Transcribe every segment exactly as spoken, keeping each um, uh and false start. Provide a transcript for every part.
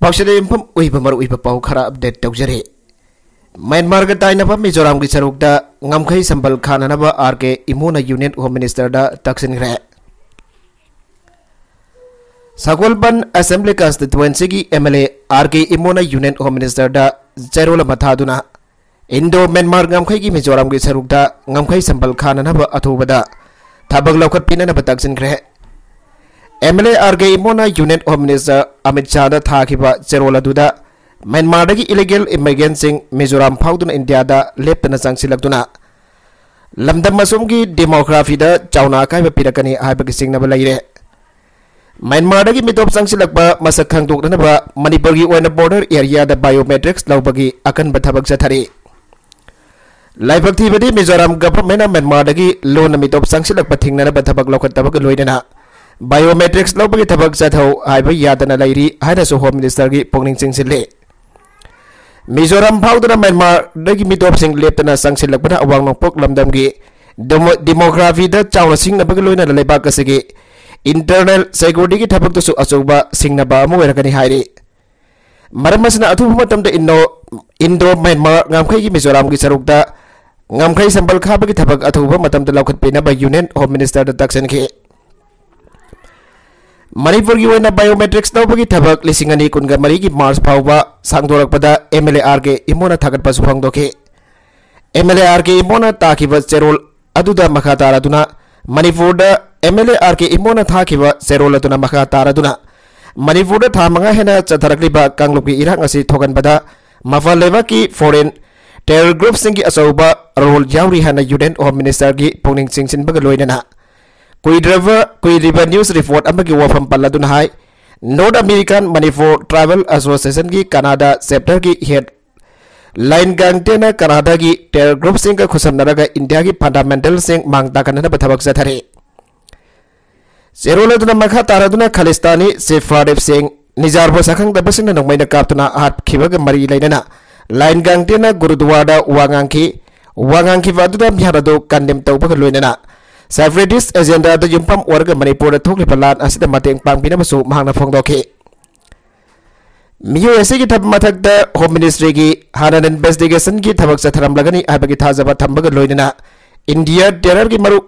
ꯄꯥꯎꯁꯤꯗ ꯌꯨꯝꯐꯝ ꯑꯣꯏꯕ ꯃꯔꯨꯑꯣꯏꯕ ꯄꯥꯎ ꯈꯔ ꯑꯞꯗꯦꯠ ꯇꯧꯖꯔꯤ꯫ ꯃ꯭ꯌꯥꯟꯃꯥꯔꯒ ꯇꯥꯏꯅꯕ ꯃꯤꯖꯣꯔꯥꯝꯒꯤ ꯁꯔꯨꯛꯇ ꯉꯝꯈꯩ ꯁꯝꯕꯜ ꯈꯥꯅꯅꯕ R K Imo union home ꯃꯤꯅꯤꯁꯇꯔꯗ ꯇꯛꯁꯤꯟꯈ꯭ꯔꯦ꯫ ꯁꯒꯣꯜꯕꯟ ꯑꯦꯁꯦꯝꯕ꯭ꯂꯤ ꯀꯟꯁꯇꯤꯇ꯭ꯋꯦꯟꯁꯤꯒꯤ M L A R K Imo union home ꯃꯤꯅꯤꯁꯇꯔꯗ ꯆꯦꯔꯣꯜ ꯑꯃ ꯊꯥꯗꯨꯅ ꯏꯟꯗꯣ ꯃ꯭ꯌꯥꯟꯃꯥꯔ ꯉꯝꯈꯩꯒꯤ ꯃꯤꯖꯣꯔꯥꯝꯒꯤ ꯁꯔꯨꯛꯇ ꯉꯝꯈꯩ ꯁꯝꯕꯜ ꯈꯥꯅꯅꯕ ꯑꯊꯨꯕꯗ ꯊꯕꯛ ꯂꯧꯈꯠꯄꯤꯅꯅꯕ ꯇꯛꯁꯤꯟꯈ꯭ꯔꯦ꯫ M L A R K Imo union home minister Amit ꯁꯥꯍꯗ ꯊꯥꯈꯤꯕ ꯆꯦꯔꯣꯜ ꯑꯗꯨꯗ ꯃ꯭ꯌꯥꯟꯃꯥꯔꯗꯒꯤ ꯏꯂꯤꯒꯦꯜ ꯏꯃꯤꯒ꯭ꯔꯦꯟꯁꯤꯡ ꯃꯤꯖꯣꯔꯥꯝ ꯐꯥꯎꯗꯨꯅ ꯏꯟꯗꯤꯌꯥꯗ ꯂꯦꯞꯇꯅ ꯆꯪꯁꯤꯜꯂꯛꯇꯨꯅ ꯂꯝꯗꯝ ꯑꯁꯣꯝꯒꯤ ꯗꯤꯃꯣꯒ꯭ꯔꯥꯐꯤꯗ ꯆꯥꯎꯅ ꯑꯀꯥꯏꯕ ꯄꯤꯔꯛꯀꯅꯤ ꯍꯥꯏꯕꯒꯤ ꯆꯤꯡꯅꯕ ꯂꯩꯔꯦ꯫ ꯃ꯭ꯌꯥꯟꯃꯥꯔꯗꯒꯤ ꯃꯤꯇꯣꯞ ꯆꯪꯁꯤꯜꯂꯛꯄ ꯃꯁꯛ ꯈꯪꯗꯣꯛꯅꯅꯕ ꯃꯅꯤꯄꯨꯔꯒꯤ ꯑꯣꯏꯅ ꯕꯣꯔꯗꯔ ꯑꯦꯔꯤꯌꯥꯗ ꯕꯥꯏꯑꯣꯃꯦꯇ꯭ꯔꯤꯛꯁ ꯂꯧꯕꯒꯤ ꯑꯀꯟꯕ ꯊꯕꯛ ꯆꯠꯊꯔꯤ꯫ ꯂꯥꯏꯕꯛ ꯊꯤꯕꯗꯤ ꯃꯤꯖꯣꯔꯥꯝ ꯒꯚꯔꯟꯃꯦꯟꯅ ꯃ꯭ꯌꯥꯟꯃꯥꯔꯗꯒꯤ ꯂꯣꯟꯅ ꯃꯤꯇꯣꯞ ꯆꯪꯁꯤꯜꯂꯛꯄ ꯊꯤꯡꯅꯅꯕ ꯊꯕꯛ ꯂꯧꯈꯠꯇꯕꯒ ꯂꯣꯏꯅꯅ ꯕꯥꯏꯑꯣꯃꯦꯇ꯭ꯔꯤꯛꯁ ꯂꯧꯕꯒꯤ ꯊꯕꯛ ꯆꯠꯊꯧ ꯍꯥꯏꯕ ꯌꯥꯗꯅ ꯂꯩꯔꯤ ꯍꯥꯏꯅꯁꯨ ꯍꯣꯝ ꯃꯤꯅꯤꯁꯇꯔꯒꯤ ꯄꯨꯛꯅꯤꯡ ꯆꯤꯡꯁꯤꯜꯂꯤ꯫ ꯃꯤꯖꯣꯔꯥꯝ ꯐꯥꯎꯗꯨꯅ ꯃ꯭ꯌꯥꯟꯃꯥꯔꯗꯒꯤ ꯃꯤꯇꯣꯞꯁꯤꯡ ꯂꯦꯞꯇꯅ ꯆꯪꯁꯤꯜꯂꯛꯄꯅ ꯑꯋꯥꯡ ꯅꯣꯡꯄꯣꯛ ꯂꯝꯗꯝꯒꯤ ꯗꯦꯃꯣ-, ꯗꯤꯃꯣꯒ꯭ꯔꯥꯐꯤꯗ ꯆꯥꯎꯅ ꯁꯤꯡꯅꯕꯒ ꯂꯣꯏꯅꯅ ꯂꯩꯕꯥꯛ ꯑꯁꯤꯒꯤ ꯏꯟꯇꯔꯅꯦꯜ ꯁꯦꯀ꯭ꯌꯨꯔꯤꯇꯤꯒꯤ ꯊꯕꯛꯇꯁꯨ ꯑꯆꯧꯕ ꯁꯤꯡꯅꯕ ꯑꯃ ꯑꯣꯏꯔꯛꯀꯅꯤ ꯍꯥꯏꯔꯤ꯫ ꯃꯔꯝ ꯑꯁꯤꯅ ꯑꯊꯨꯕ ꯃꯇꯝꯗ ꯏꯟꯗꯣ, ꯏꯟꯗꯣ ꯃ꯭ꯌꯥꯟꯃꯥꯔ ꯉꯝꯈꯩꯒꯤ ꯃꯤꯖꯣꯔꯥꯝꯒꯤ ꯁꯔꯨꯛꯇ ꯉꯝꯈꯩ ꯁꯝꯕꯜ ꯈꯥꯕꯒꯤ ꯊꯕꯛ ꯑꯊꯨꯕ ꯃꯇꯝꯗ ꯂꯧꯈꯠꯄꯤꯅꯕ ꯌꯨꯅꯤꯌꯟ ꯍꯣꯝ ꯃꯤꯅꯤꯁꯇꯔꯗ ꯇꯛꯁꯤꯟꯈꯤ꯫ ꯃꯅꯤꯄꯨꯔꯒꯤ ꯑꯣꯏꯅ ꯕꯥꯏꯑꯣꯃꯦꯇ꯭ꯔꯤꯛꯁ ꯂꯧꯕꯒꯤ ꯊꯕꯛ ꯂꯤꯁꯤꯡ ꯑꯅꯤ ꯀꯨꯟꯒ ꯃꯔꯤꯒꯤ ꯃꯥꯔꯆ ꯐꯥꯎꯕ ꯁꯥꯡꯗꯣꯔꯛꯄꯗ M L A R K ꯏꯃꯣꯅ ꯊꯥꯒꯠꯄꯁꯨ ꯐꯣꯡꯗꯣꯛꯈꯤ꯫ M L A R K ꯏꯃꯣꯅ ꯇꯥꯈꯤꯕ ꯆꯦꯔꯣꯜ ꯑꯗꯨꯗ ꯃꯈꯥ ꯇꯥꯔꯗꯨꯅ ꯃꯅꯤꯄꯨꯔꯗ M L A R K ꯏꯃꯣꯅ ꯊꯥꯈꯤꯕ ꯆꯦꯔꯣꯜ ꯑꯗꯨꯅ ꯃꯈꯥ ꯇꯥꯔꯗꯨꯅ ꯃꯅꯤꯄꯨꯔꯗ ꯊꯥ ꯃꯉꯥ ꯍꯦꯟꯅ ꯆꯠꯊꯔꯛꯂꯤꯕ ꯀꯥꯡꯂꯨꯞꯀꯤ ꯏꯔꯥꯡ ꯑꯁꯤ ꯊꯣꯛꯍꯟꯕꯗ ꯃꯄꯥꯟ ꯂꯩꯕꯥꯛꯀꯤ ꯐꯣꯔꯦꯟ ꯇꯦꯔꯣꯔ ꯒ꯭ꯔꯨꯞꯁꯤꯡꯒꯤ ꯑꯆꯧꯕ ꯔꯣꯜ ꯌꯥꯎꯔꯤ ꯍꯥꯏꯅ ꯌꯨꯅꯤꯌꯟ ꯍꯣꯝ ꯃꯤꯅꯤꯁꯇꯔꯒꯤ ꯄꯨꯛꯅꯤꯡ ꯆꯤꯡꯁꯤꯟꯕꯒ ꯂꯣꯏꯅꯅ ꯀꯨꯏꯗ꯭ꯔꯕ, ꯀꯨꯏꯗ꯭ꯔꯤꯕ ꯅ꯭ꯌꯨꯁ ꯔꯤꯄꯣꯔꯠ ꯑꯃꯒꯤ ꯋꯥꯐꯝ ꯄꯜꯂꯗꯨꯅ ꯍꯥꯏ, ꯅꯣꯔꯠ ꯑꯃꯦꯔꯤꯀꯥꯟ ꯃꯅꯤꯄꯨꯔ ꯇ꯭ꯔꯥꯏꯕꯦꯜ ꯑꯦꯁꯣꯁꯤꯌꯦꯁꯟꯒꯤ ꯀꯅꯥꯗꯥ ꯆꯦꯞꯇꯔꯒꯤ ꯍꯦꯗ ꯂꯥꯏꯟ ꯒꯥꯡꯇꯦꯅ ꯀꯅꯥꯗꯥꯒꯤ ꯇꯦꯔꯣꯔ ꯒ꯭ꯔꯨꯞꯁꯤꯡꯒ ꯈꯨꯠꯁꯝꯅꯔꯒ ꯏꯟꯗꯤꯌꯥꯒꯤ ꯐꯟꯗꯥꯃꯦꯟꯇꯦꯜꯁꯤꯡ ꯃꯥꯡ ꯇꯥꯛꯍꯟꯅꯕ ꯊꯕꯛ ꯆꯠꯊꯔꯤ꯫ ꯆꯦꯔꯣꯜ ꯑꯗꯨꯅ ꯃꯈꯥ ꯇꯥꯔꯗꯨꯅ ꯈꯥꯂꯤꯁꯇꯥꯅꯤ ꯁꯦꯐꯥꯔꯗꯤꯞꯁꯤꯡ ꯅꯤꯖꯥꯔꯕꯨ ꯁꯛꯈꯪꯗꯕꯁꯤꯡꯅ ꯅꯣꯡꯃꯩꯅ ꯀꯥꯞꯇꯨꯅ ꯍꯥꯠꯈꯤꯕꯒ ꯃꯔꯤ ꯂꯩꯅꯅ ꯂꯥꯏꯟ ꯒꯥꯡꯇꯦꯅ ꯒꯨꯔꯨꯗꯨꯋꯥꯔꯗ ꯋꯥ ꯉꯥꯡꯈꯤ꯫ ꯋꯥ ꯉꯥꯡꯈꯤꯕ ꯑꯗꯨꯗ ꯃꯤꯍꯥꯠ ꯑꯗꯨ ꯀꯟꯗꯦꯝ ꯇꯧꯕꯒ ꯂꯣꯏꯅꯅ ꯁꯦꯄꯔꯦꯇꯤꯁ ꯑꯦꯖꯦꯟꯗꯥꯗ ꯌꯨꯝꯐꯝ ꯑꯣꯏꯔꯒ ꯃꯅꯤꯄꯨꯔꯗ ꯊꯣꯛꯂꯤꯕ ꯂꯥꯟ ꯑꯁꯤꯗ ꯃꯇꯦꯡ ꯄꯥꯡꯕꯤꯅꯕꯁꯨ ꯃꯍꯥꯛꯅ ꯐꯣꯡꯗꯣꯛꯈꯤ꯫ ꯃꯤꯑꯣꯏ ꯑꯁꯤꯒꯤ ꯊꯕꯛ ꯃꯊꯛꯇ Home Ministryꯒꯤ ꯍꯥꯟꯅ investigationꯒꯤ ꯊꯕꯛ ꯆꯠꯊꯔꯝꯂꯒꯅꯤ ꯍꯥꯏꯕꯒꯤ ꯊꯥꯖꯕ ꯊꯝꯕꯒ ꯂꯣꯏꯅꯅ India terrorꯒꯤ ꯃꯔꯨ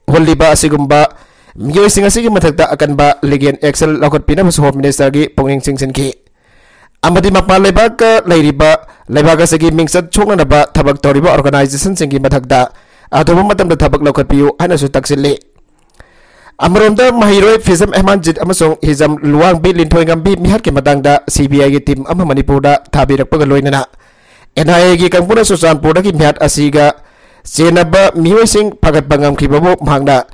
ꯍꯨꯜꯂꯤꯕ ꯑꯁꯤꯒꯨꯝꯕ ꯃꯤꯑꯣꯏꯁꯤꯡ ꯑꯁꯤꯒꯤ ꯃꯊꯛꯇ ꯑꯀꯟꯕ legal action ꯂꯧꯈꯠꯄꯤꯅꯕꯁꯨ Home Ministerꯒꯤ ꯄꯨꯛꯅꯤꯡ ꯆꯤꯡꯁꯤꯟꯈꯤ꯫ ꯑꯃꯗꯤ ꯃꯄꯥꯟ ꯂꯩꯕꯥꯛꯀ ꯂꯩꯔꯤꯕ ꯂꯩꯕꯥꯛ ꯑꯁꯤꯒꯤ ꯃꯤꯡꯆꯠ ꯁꯣꯛꯅꯅꯕ ꯊꯕꯛ ꯇꯧꯔꯤꯕ organizationꯁꯤꯡꯒꯤ ꯃꯊꯛꯇ ꯑꯊꯨꯕ ꯃꯇꯝꯗ ꯊꯕꯛ ꯂꯧꯈꯠꯄꯤꯌꯨ ꯍꯥꯏꯅꯁꯨ ꯇꯛꯁꯤꯜꯂꯤ꯫ ꯑꯃꯔꯣꯝꯗ ꯃꯍꯩꯔꯣꯏ ꯐꯤꯖꯝ ꯍꯦꯃꯥꯟꯖꯤꯠ ꯑꯃꯁꯨꯡ ꯍꯤꯖꯝ ꯂꯨꯋꯥꯡꯕꯤ ꯂꯤꯟꯊꯣꯏꯉꯝꯕꯤ ꯃꯤꯍꯥꯠꯀꯤ ꯃꯇꯥꯡꯗ CBIꯒꯤ team ꯑꯃ ꯃꯅꯤꯄꯨꯔꯗ ꯊꯥꯕꯤꯔꯛꯄꯒ ꯂꯣꯏꯅꯅ NIAꯒꯤ ꯀꯥꯡꯕꯨꯅ ꯆꯨꯔꯆꯥꯟꯄꯨꯔꯗꯒꯤ ꯃꯤꯍꯥꯠ ꯑꯁꯤꯒ ꯆꯦꯟꯅꯕ ꯃꯤꯑꯣꯏꯁꯤꯡ ꯐꯒꯠꯄ ꯉꯝꯈꯤꯕꯕꯨ ꯃꯍꯥꯛꯅ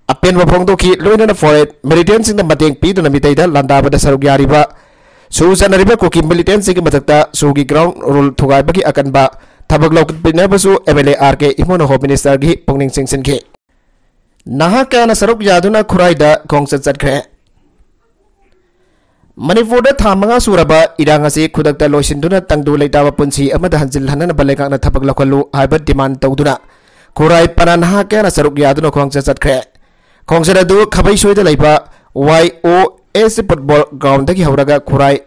ꯑꯄꯦꯟꯕ ꯐꯣꯡꯗꯣꯛꯈꯤ꯫ ꯂꯣꯏꯅꯅ foreign militantꯁꯤꯡꯅ ꯃꯇꯦꯡ ꯄꯤꯗꯨꯅ ꯃꯤꯇꯩꯗ ꯂꯥꯟꯗꯥꯕꯗ ꯁꯔꯨꯛ ꯌꯥꯔꯤꯕ ꯁꯨ ꯆꯠꯅꯔꯤꯕ ꯀꯨꯀꯤ militantꯁꯤꯡꯒꯤ ꯃꯊꯛꯇ ꯁꯨꯒꯤ ground rule ꯊꯨꯒꯥꯏꯕꯒꯤ ꯑꯀꯟꯕ ꯊꯕꯛ ꯂꯧꯈꯠꯄꯤꯅꯕꯁꯨ MLA RK ꯏꯃꯣꯅ Home Ministerꯒꯤ ꯄꯨꯛꯅꯤꯡ ꯆꯤꯡꯁꯤꯟꯈꯤ꯫ ꯅꯍꯥ ꯀꯌꯥꯅ ꯁꯔꯨꯛ ꯌꯥꯗꯨꯅ ꯈꯨꯔꯥꯏꯗ ꯈꯣꯡꯆꯠ ꯆꯠꯈ꯭ꯔꯦ꯫ ꯃꯅꯤꯄꯨꯔꯗ ꯊꯥ ꯃꯉꯥ ꯁꯨꯔꯕ ꯏꯔꯥꯡ ꯑꯁꯤ ꯈꯨꯗꯛꯇ ꯂꯣꯏꯁꯤꯟꯗꯨꯅ ꯇꯪꯗꯨ ꯂꯩꯇꯥꯕ ꯄꯨꯟꯁꯤ ꯑꯃꯗ ꯍꯟꯖꯤꯜꯍꯟꯅꯕ ꯂꯩꯉꯥꯛꯅ ꯊꯕꯛ ꯂꯧꯈꯠꯂꯨ ꯍꯥꯏꯕ demand ꯇꯧꯗꯨꯅ ꯈꯨꯔꯥꯏ ꯄꯅꯥ ꯅꯍꯥ ꯀꯌꯥꯅ ꯁꯔꯨꯛ ꯌꯥꯗꯨꯅ ꯈꯣꯡꯆꯠ ꯆꯠꯈ꯭ꯔꯦ꯫ ꯈꯣꯡꯆꯠ ꯑꯗꯨ ꯈꯥꯕꯩꯁꯣꯏꯗ ꯂꯩꯕ YOS football groundꯗꯒꯤ ꯍꯧꯔꯒ ꯈꯨꯔꯥꯏ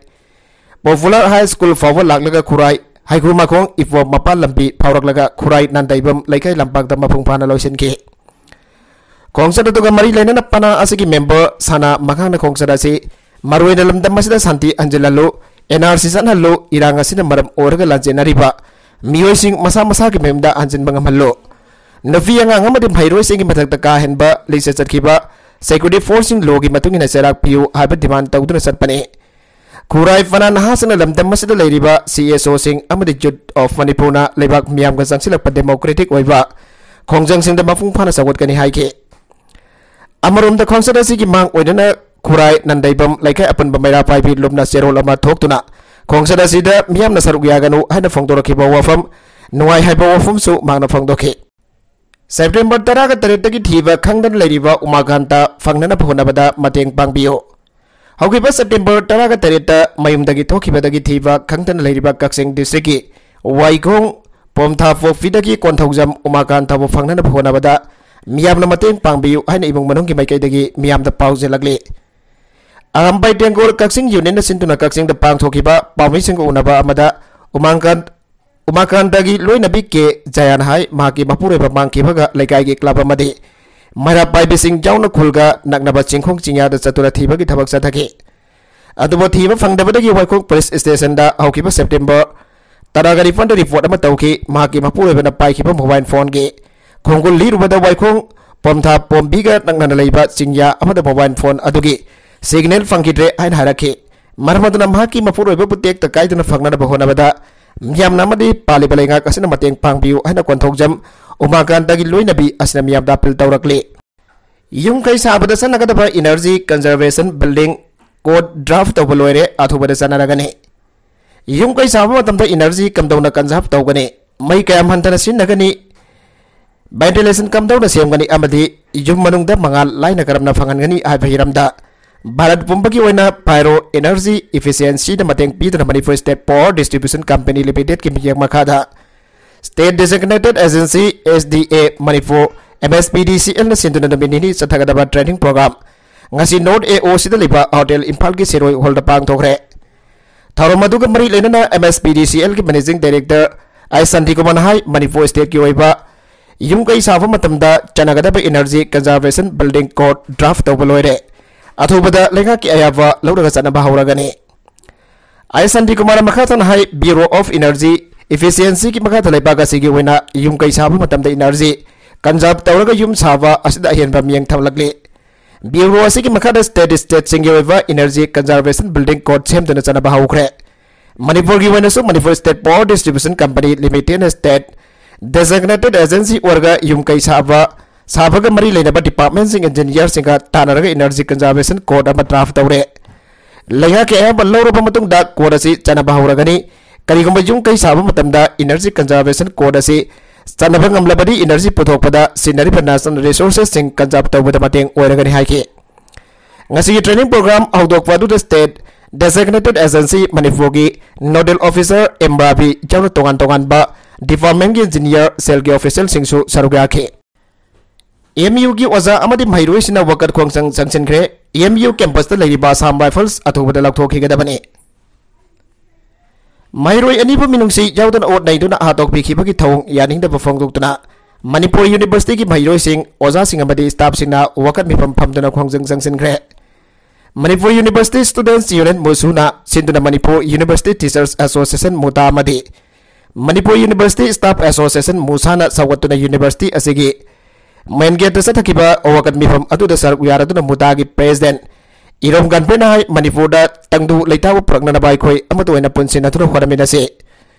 Popular High School ꯐꯥꯎꯕ ꯂꯥꯛꯂꯒ ꯈꯨꯔꯥꯏ ꯍꯩꯒ꯭ꯔꯨꯃꯈꯣꯡ ꯏꯄꯣꯝ ꯃꯄꯥꯜ ꯂꯝꯕꯤ ꯐꯥꯎꯔꯛꯂꯒ ꯈꯨꯔꯥꯏ ꯅꯥꯟꯗꯩꯕꯝ ꯂꯩꯀꯥꯏ ꯂꯝꯄꯥꯛꯇ ꯃꯄꯨꯡ ꯐꯥꯅ ꯂꯣꯏꯁꯤꯟꯈꯤ꯫ ꯈꯣꯡꯆꯠ ꯑꯗꯨꯒ ꯃꯔꯤ ꯂꯩꯅꯅ ꯄꯅꯥ ꯑꯁꯤꯒꯤ member ꯁꯅꯥ ꯃꯉꯥꯡꯅ ꯈꯣꯡꯆꯠ ꯑꯁꯤ ꯃꯔꯨꯑꯣꯏꯅ ꯂꯝꯗꯝ ꯑꯁꯤꯗ ꯁꯥꯟꯇꯤ ꯍꯟꯖꯤꯜꯍꯜꯂꯨ, NRC ꯆꯠꯍꯜꯂꯨ, ꯏꯔꯥꯡ ꯑꯁꯤꯅ ꯃꯔꯝ ꯑꯣꯏꯔꯒ ꯂꯥꯟꯖꯦꯟꯅꯔꯤꯕ ꯃꯤꯑꯣꯏꯁꯤꯡ ꯃꯁꯥ ꯃꯁꯥꯒꯤ ꯃꯌꯨꯝꯗ ꯍꯟꯖꯤꯟꯕ ꯉꯝꯍꯜꯂꯨ, ꯅꯨꯄꯤ ꯑꯉꯥꯡ ꯑꯃꯗꯤ ꯃꯍꯩꯔꯣꯏꯁꯤꯡꯒꯤ ꯃꯊꯛꯇ ꯀꯥ ꯍꯦꯟꯕ ꯂꯤꯆꯠ ꯆꯠꯈꯤꯕ security forceꯁꯤꯡ lawꯒꯤ ꯃꯇꯨꯡ ꯏꯟꯅ ꯆꯩꯔꯥꯛ ꯄꯤꯌꯨ ꯍꯥꯏꯕ demand ꯇꯧꯗꯨꯅ ꯆꯠꯄꯅꯤ꯫ ꯈꯨꯔꯥꯏ ꯄꯅꯥ ꯅꯍꯥꯁꯤꯡꯅ ꯂꯝꯗꯝ ꯑꯁꯤꯗ ꯂꯩꯔꯤꯕ CSOꯁꯤꯡ ꯑꯃꯗꯤ Youth of Manipurꯅ ꯂꯩꯕꯥꯛ ꯃꯤꯌꯥꯝꯒ ꯆꯪꯁꯤꯜꯂꯛꯄ democratic ꯑꯣꯏꯕ ꯈꯣꯡꯖꯪꯁꯤꯡꯗ ꯃꯄꯨꯡ ꯐꯥꯅ ꯁꯧꯒꯠꯀꯅꯤ ꯍꯥꯏꯈꯤ꯫ ꯑꯃꯔꯣꯝꯗ ꯈꯣꯡꯆꯠ ꯑꯁꯤꯒꯤ ꯃꯥꯡ ꯑꯣꯏꯅꯅ ꯈꯨꯔꯥꯏ ꯅꯟꯗꯩꯕꯝ ꯂꯩꯀꯥꯏ ꯑꯄꯨꯟꯕ ꯃꯩꯔꯥ ꯄꯥꯏꯕꯤ ꯂꯨꯞꯅ ꯆꯦꯔꯣꯜ ꯑꯃ ꯊꯣꯛꯇꯨꯅ ꯈꯣꯡꯆꯠ ꯑꯁꯤꯗ ꯃꯤꯌꯥꯝꯅ ꯁꯔꯨꯛ ꯌꯥꯒꯅꯨ ꯍꯥꯏꯅ ꯐꯣꯡꯗꯣꯔꯛꯈꯤꯕ ꯋꯥꯐꯝ ꯅꯨꯡꯉꯥꯏ ꯍꯥꯏꯕ ꯋꯥꯐꯝꯁꯨ ꯃꯍꯥꯛꯅ ꯐꯣꯡꯗꯣꯛꯈꯤ꯫ September ꯇꯔꯥꯒ ꯇꯔꯦꯠꯇꯒꯤ ꯊꯤꯕ ꯈꯪꯗꯅ ꯂꯩꯔꯤꯕ ꯎꯃꯥꯀꯥꯟꯇ ꯐꯪꯅꯅꯕ ꯍꯣꯠꯅꯕꯗ ꯃꯇꯦꯡ ꯄꯥꯡꯕꯤꯌꯨ꯫ ꯍꯧꯈꯤꯕ September ꯇꯔꯥꯒ ꯇꯔꯦꯠꯇ ꯃꯌꯨꯝꯗꯒꯤ ꯊꯣꯛꯈꯤꯕꯗꯒꯤ ꯊꯤꯕ ꯈꯪꯗꯅ ꯂꯩꯔꯤꯕ ꯀꯛꯆꯤꯡ districtꯀꯤ ꯋꯥꯏꯈꯣꯡ ꯄꯣꯝꯊꯥꯄꯣꯛꯄꯤꯗꯒꯤ ꯀꯣꯟꯊꯧꯖꯝ ꯎꯃꯥꯀꯥꯟꯇꯕꯨ ꯐꯪꯅꯅꯕ ꯍꯣꯠꯅꯕꯗ ꯃꯤꯌꯥꯝꯅ ꯃꯇꯦꯡ ꯄꯥꯡꯕꯤꯌꯨ ꯍꯥꯏꯅ ꯏꯃꯨꯡ ꯃꯅꯨꯡꯒꯤ ꯃꯥꯏꯀꯩꯗꯒꯤ ꯃꯤꯌꯥꯝꯗ ꯄꯥꯎ ꯆꯦꯜꯂꯛꯂꯤ꯫ ꯑꯔꯥꯝꯕꯥꯏ ꯇꯦꯡꯒꯣꯜ ꯀꯛꯆꯤꯡ ꯌꯨꯅꯤꯌꯟꯅ ꯁꯤꯟꯗꯨꯅ ꯀꯛꯆꯤꯡꯗ ꯄꯥꯡꯊꯣꯛꯈꯤꯕ ꯄꯥꯎꯃꯤꯁꯤꯡꯒ ꯎꯅꯕ ꯑꯃꯗ ꯎꯃꯥꯀꯥꯟ-, ꯎꯃꯥꯀꯥꯟꯇꯒꯤ ꯂꯣꯏꯅꯕꯤ ꯀꯦ ꯖꯌꯥꯟ ꯍꯥꯏ ꯃꯍꯥꯛꯀꯤ ꯃꯄꯨꯔꯣꯏꯕ ꯃꯥꯡꯈꯤꯕꯒ ꯂꯩꯀꯥꯏꯒꯤ ꯀ꯭ꯂꯕ ꯑꯃꯗꯤ ꯃꯩꯔꯥ ꯄꯥꯏꯕꯤꯁꯤꯡ ꯌꯥꯎꯅ ꯈꯨꯜꯒ ꯅꯛꯅꯕ ꯆꯤꯡꯈꯣꯡ ꯆꯤꯡꯌꯥꯗ ꯆꯠꯇꯨꯅ ꯊꯤꯕꯒꯤ ꯊꯕꯛ ꯆꯠꯊꯈꯤ꯫ ꯑꯗꯨꯕꯨ ꯊꯤꯕ ꯐꯪꯗꯕꯗꯒꯤ ꯋꯥꯏꯈꯣꯡ ꯄꯨꯂꯤꯁ ꯁ꯭ꯇꯦꯁꯟꯗ ꯍꯧꯈꯤꯕ ꯁꯦꯞꯇꯦꯝꯕꯔ ꯇꯔꯥꯒ ꯅꯤꯄꯥꯟꯗ ꯔꯤꯄꯣꯔꯠ ꯑꯃ ꯇꯧꯈꯤ꯫ ꯃꯍꯥꯛꯀꯤ ꯃꯄꯨꯔꯣꯏꯕꯅ ꯄꯥꯏꯈꯤꯕ ꯃꯣꯕꯥꯏꯜ ꯐꯣꯟꯒꯤ ꯈꯣꯡꯒꯨꯜ ꯂꯤꯔꯨꯕꯗ ꯋꯥꯏꯈꯣꯡ ꯄꯣꯝꯊꯥ ꯄꯣꯝꯕꯤꯒ ꯅꯛꯅꯅ ꯂꯩꯕ ꯆꯤꯡꯌꯥ ꯑꯃꯗ ꯃꯣꯕꯥꯏꯜ ꯐꯣꯟ ꯑꯗꯨꯒꯤ ꯁꯤꯒꯅꯦꯜ ꯐꯪꯈꯤꯗ꯭ꯔꯦ ꯍꯥꯏꯅ ꯍꯥꯏꯔꯛꯈꯤ꯫ ꯃꯔꯝ ꯑꯗꯨꯅ ꯃꯍꯥꯛꯀꯤ ꯃꯄꯨꯔꯣꯏꯕꯕꯨ ꯇꯦꯛꯇ ꯀꯥꯏꯗꯅ ꯐꯪꯅꯅꯕ ꯍꯣꯠꯅꯕꯗ ꯃꯤꯌꯥꯝꯅ ꯑꯃꯗꯤ ꯄꯥꯜꯂꯤꯕ ꯂꯩꯉꯥꯛ ꯑꯁꯤꯅ ꯃꯇꯦꯡ ꯄꯥꯡꯕꯤꯌꯨ ꯍꯥꯏꯅ ꯀꯣꯟꯊꯧꯖꯝ ꯎꯃꯥꯀꯥꯟꯇꯒꯤ ꯂꯣꯏꯅꯕꯤ ꯑꯁꯤꯅ ꯃꯤꯌꯥꯝꯗ ꯑꯄꯤꯜ ꯇꯧꯔꯛꯂꯤ꯫ ꯌꯨꯝ ꯀꯩ ꯁꯥꯕꯗ ꯆꯪꯅꯒꯗꯕ Energy Conservation Building Code draft ꯇꯧꯕ ꯂꯣꯏꯔꯦ, ꯑꯊꯨꯕꯗ ꯆꯠꯅꯔꯒꯅꯤ꯫ ꯌꯨꯝ ꯀꯩ ꯁꯥꯕ ꯃꯇꯝꯗ energy ꯀꯝꯗꯧꯅ conserve ꯇꯧꯒꯅꯤ, ꯃꯩ ꯀꯌꯥꯝ ꯍꯟꯊꯅ ꯁꯤꯖꯤꯟꯅꯒꯅꯤ, ventilation ꯀꯝꯗꯧꯅ ꯁꯦꯝꯒꯅꯤ ꯑꯃꯗꯤ ꯌꯨꯝ ꯃꯅꯨꯡꯗ ꯃꯉꯥꯜ ꯂꯥꯏꯅ ꯀꯔꯝꯅ ꯐꯪꯍꯟꯒꯅꯤ ꯍꯥꯏꯕ ꯍꯤꯔꯝꯗ ꯚꯥꯔꯠ ꯄꯨꯝꯕꯒꯤ ꯑꯣꯏꯅ Pyro Energy Efficiencyꯗ ꯃꯇꯦꯡ ꯄꯤꯗꯨꯅ Manipur State Power Distribution Company Limitedꯀꯤ ꯃꯤꯠꯌꯦꯡ ꯃꯈꯥꯗ State Designated Agency, S D A, Manipur, M S P D C Lꯅ ꯁꯤꯟꯗꯨꯅ ꯅꯨꯃꯤꯠ ꯅꯤꯅꯤ ꯆꯠꯊꯒꯗꯕ training program ꯉꯁꯤ North A O Cꯗ ꯂꯩꯕ Hotel ꯏꯝꯐꯥꯜꯒꯤ ꯁꯤꯔꯣꯏ ꯍꯣꯜꯗ ꯄꯥꯡꯊꯣꯛꯈ꯭ꯔꯦ꯫ ꯊꯧꯔꯝ ꯑꯗꯨꯒ ꯃꯔꯤ ꯂꯩꯅꯅ M S P D C Lꯒꯤ Managing Director I ꯁꯥꯟꯇꯤꯀꯨꯃꯥꯔꯅ ꯍꯥꯏ, ꯃꯅꯤꯄꯨꯔ stateꯀꯤ ꯑꯣꯏꯕ ꯌꯨꯝ ꯀꯩ ꯁꯥꯕ ꯃꯇꯝꯗ ꯆꯠꯅꯒꯗꯕ Energy Conservation Building Code draft ꯇꯧꯕ ꯂꯣꯏꯔꯦ꯫ ꯑꯊꯨꯕꯗ ꯂꯩꯉꯥꯛꯀꯤ ꯑꯌꯥꯕ ꯂꯧꯔꯒ ꯆꯠꯅꯕ ꯍꯧꯔꯒꯅꯤ꯫ ꯑꯥꯏ ꯁꯥꯟꯇꯤꯀꯨꯃꯥꯔꯅ ꯃꯈꯥ ꯇꯥꯅ ꯍꯥꯏ, Bureau of Energy Efficiencyꯒꯤ ꯃꯈꯥꯗ ꯂꯩꯕꯥꯛ ꯑꯁꯤꯒꯤ ꯑꯣꯏꯅ ꯌꯨꯝ ꯀꯩ ꯁꯥꯕ ꯃꯇꯝꯗ energy conserve ꯇꯧꯔꯒ ꯌꯨꯝ ꯁꯥꯕ ꯑꯁꯤꯗ ꯑꯍꯦꯟꯕ ꯃꯤꯠꯌꯦꯡ ꯊꯝꯂꯛꯂꯤ꯫ Bureau ꯑꯁꯤꯒꯤ ꯃꯈꯥꯗ state stateꯁꯤꯡꯒꯤ ꯑꯣꯏꯕ Energy Conservation Building Code ꯁꯦꯝꯗꯨꯅ ꯆꯠꯅꯕ ꯍꯧꯈ꯭ꯔꯦ꯫ ꯃꯅꯤꯄꯨꯔꯒꯤ ꯑꯣꯏꯅꯁꯨ Manipur State Power Distribution Company Limitedꯅ state designated agency ꯑꯣꯏꯔꯒ ꯌꯨꯝ ꯀꯩ ꯁꯥꯕ, ꯁꯥꯕꯒ ꯃꯔꯤ ꯂꯩꯅꯕ departmentꯁꯤꯡ engineerꯁꯤꯡꯒ ꯇꯥꯟꯅꯔꯒ Energy Conservation Code ꯑꯃ draft ꯇꯧꯔꯦ꯫ ꯂꯩꯉꯥꯛꯀꯤ ꯑꯌꯥꯕ ꯂꯧꯔꯕ ꯃꯇꯨꯡꯗ code ꯑꯁꯤ ꯆꯠꯅꯕ ꯍꯧꯔꯒꯅꯤ꯫ ꯀꯔꯤꯒꯨꯝꯕ ꯌꯨꯝ ꯀꯩ ꯁꯥꯕ ꯃꯇꯝꯗ Energy Conservation Code ꯑꯁꯤ ꯆꯠꯅꯕ ꯉꯝꯂꯕꯗꯤ energy ꯄꯨꯊꯣꯛꯄꯗ ꯁꯤꯖꯤꯟꯅꯔꯤꯕ natural resourcesꯁꯤꯡ conserve ꯇꯧꯕꯗ ꯃꯇꯦꯡ ꯑꯣꯏꯔꯒꯅꯤ ꯍꯥꯏꯈꯤ꯫ ꯉꯁꯤꯒꯤ training program ꯍꯧꯗꯣꯛꯄ ꯑꯗꯨꯗ state designated agency ꯃꯅꯤꯄꯨꯔꯒꯤ nodal officer M ꯔꯥꯕꯤ ꯌꯥꯎꯅ ꯇꯣꯉꯥꯟ ꯇꯣꯉꯥꯟꯕ departmentꯀꯤ engineer, cellꯒꯤ officialꯁꯤꯡꯁꯨ ꯁꯔꯨꯛ ꯌꯥꯈꯤ꯫ ꯑꯦꯝ ꯌꯨꯒꯤ ꯑꯣꯖꯥ ꯑꯃꯗꯤ ꯃꯍꯩꯔꯣꯏꯁꯤꯡꯅ ꯋꯥꯀꯠ ꯈꯣꯡꯖꯪ ꯆꯪꯁꯤꯟꯈ꯭ꯔꯦ꯫ ꯑꯦꯝ ꯌꯨ ꯀꯦꯝꯄꯁꯇ ꯂꯩꯔꯤꯕ ꯑꯁꯥꯝ ꯔꯥꯏꯐꯜꯁ ꯑꯊꯨꯕꯗ ꯂꯧꯊꯣꯛꯈꯤꯒꯗꯕꯅꯤ꯫ ꯃꯍꯩꯔꯣꯏ ꯑꯅꯤꯕꯨ ꯃꯤꯅꯨꯡꯁꯤ ꯌꯥꯎꯗꯅ ꯑꯣꯠ ꯅꯩꯗꯨꯅ ꯍꯥꯠꯇꯣꯛꯄꯤꯈꯤꯕꯒꯤ ꯊꯧꯑꯣꯡ ꯌꯥꯅꯤꯡꯗꯕ ꯐꯣꯡꯗꯣꯛꯇꯨꯅ ꯃꯅꯤꯄꯨꯔ ꯌꯨꯅꯤꯚꯔꯁꯤꯇꯤꯒꯤ ꯃꯍꯩꯔꯣꯏꯁꯤꯡ, ꯑꯣꯖꯥꯁꯤꯡ ꯑꯃꯗꯤ ꯁ꯭ꯇꯥꯐꯁꯤꯡꯅ ꯋꯥꯀꯠ ꯃꯤꯐꯝ ꯐꯝꯗꯨꯅ ꯈꯣꯡꯖꯪ ꯆꯪꯁꯤꯟꯈ꯭ꯔꯦ꯫ ꯃꯅꯤꯄꯨꯔ ꯌꯨꯅꯤꯚꯔꯁꯤꯇꯤ ꯁ꯭ꯇꯨꯗꯦꯟꯠꯁ ꯌꯨꯅꯤꯌꯟ, ꯃꯨꯁꯨꯅ ꯁꯤꯟꯗꯨꯅ Manipur university teachers association, MUTA, ꯑꯃꯗꯤ ꯃꯅꯤꯄꯨꯔ ꯌꯨꯅꯤꯚꯔꯁꯤꯇꯤ ꯁ꯭ꯇꯥꯐ ꯑꯦꯁꯣꯁꯤꯌꯦꯁꯟ, ꯃꯨꯁꯥꯅ ꯁꯧꯒꯠꯇꯨꯅ ꯌꯨꯅꯤꯚꯔꯁꯤꯇꯤ ꯑꯁꯤꯒꯤ ꯃꯦꯟ ꯒꯦꯠꯇ ꯆꯠꯊꯈꯤꯕ ꯋꯥꯀꯠ ꯃꯤꯐꯝ ꯑꯗꯨꯗ ꯁꯔꯨꯛ ꯌꯥꯔꯗꯨꯅ ꯃꯨꯇꯥꯒꯤ ꯄ꯭ꯔꯦꯁꯤꯗꯦꯟꯠ ꯏꯔꯣꯝ ꯒꯥꯟꯄꯦꯅ ꯍꯥꯏ, ꯃꯅꯤꯄꯨꯔꯗ ꯇꯪꯗꯨ ꯂꯩꯇꯥꯕ ꯄꯨꯔꯛꯅꯅꯕ ꯑꯩꯈꯣꯏ ꯑꯃꯠꯇ ꯑꯣꯏꯅ ꯄꯨꯟꯁꯤꯟꯅꯗꯨꯅ ꯍꯣꯠꯅꯃꯤꯟꯅꯁꯤ꯫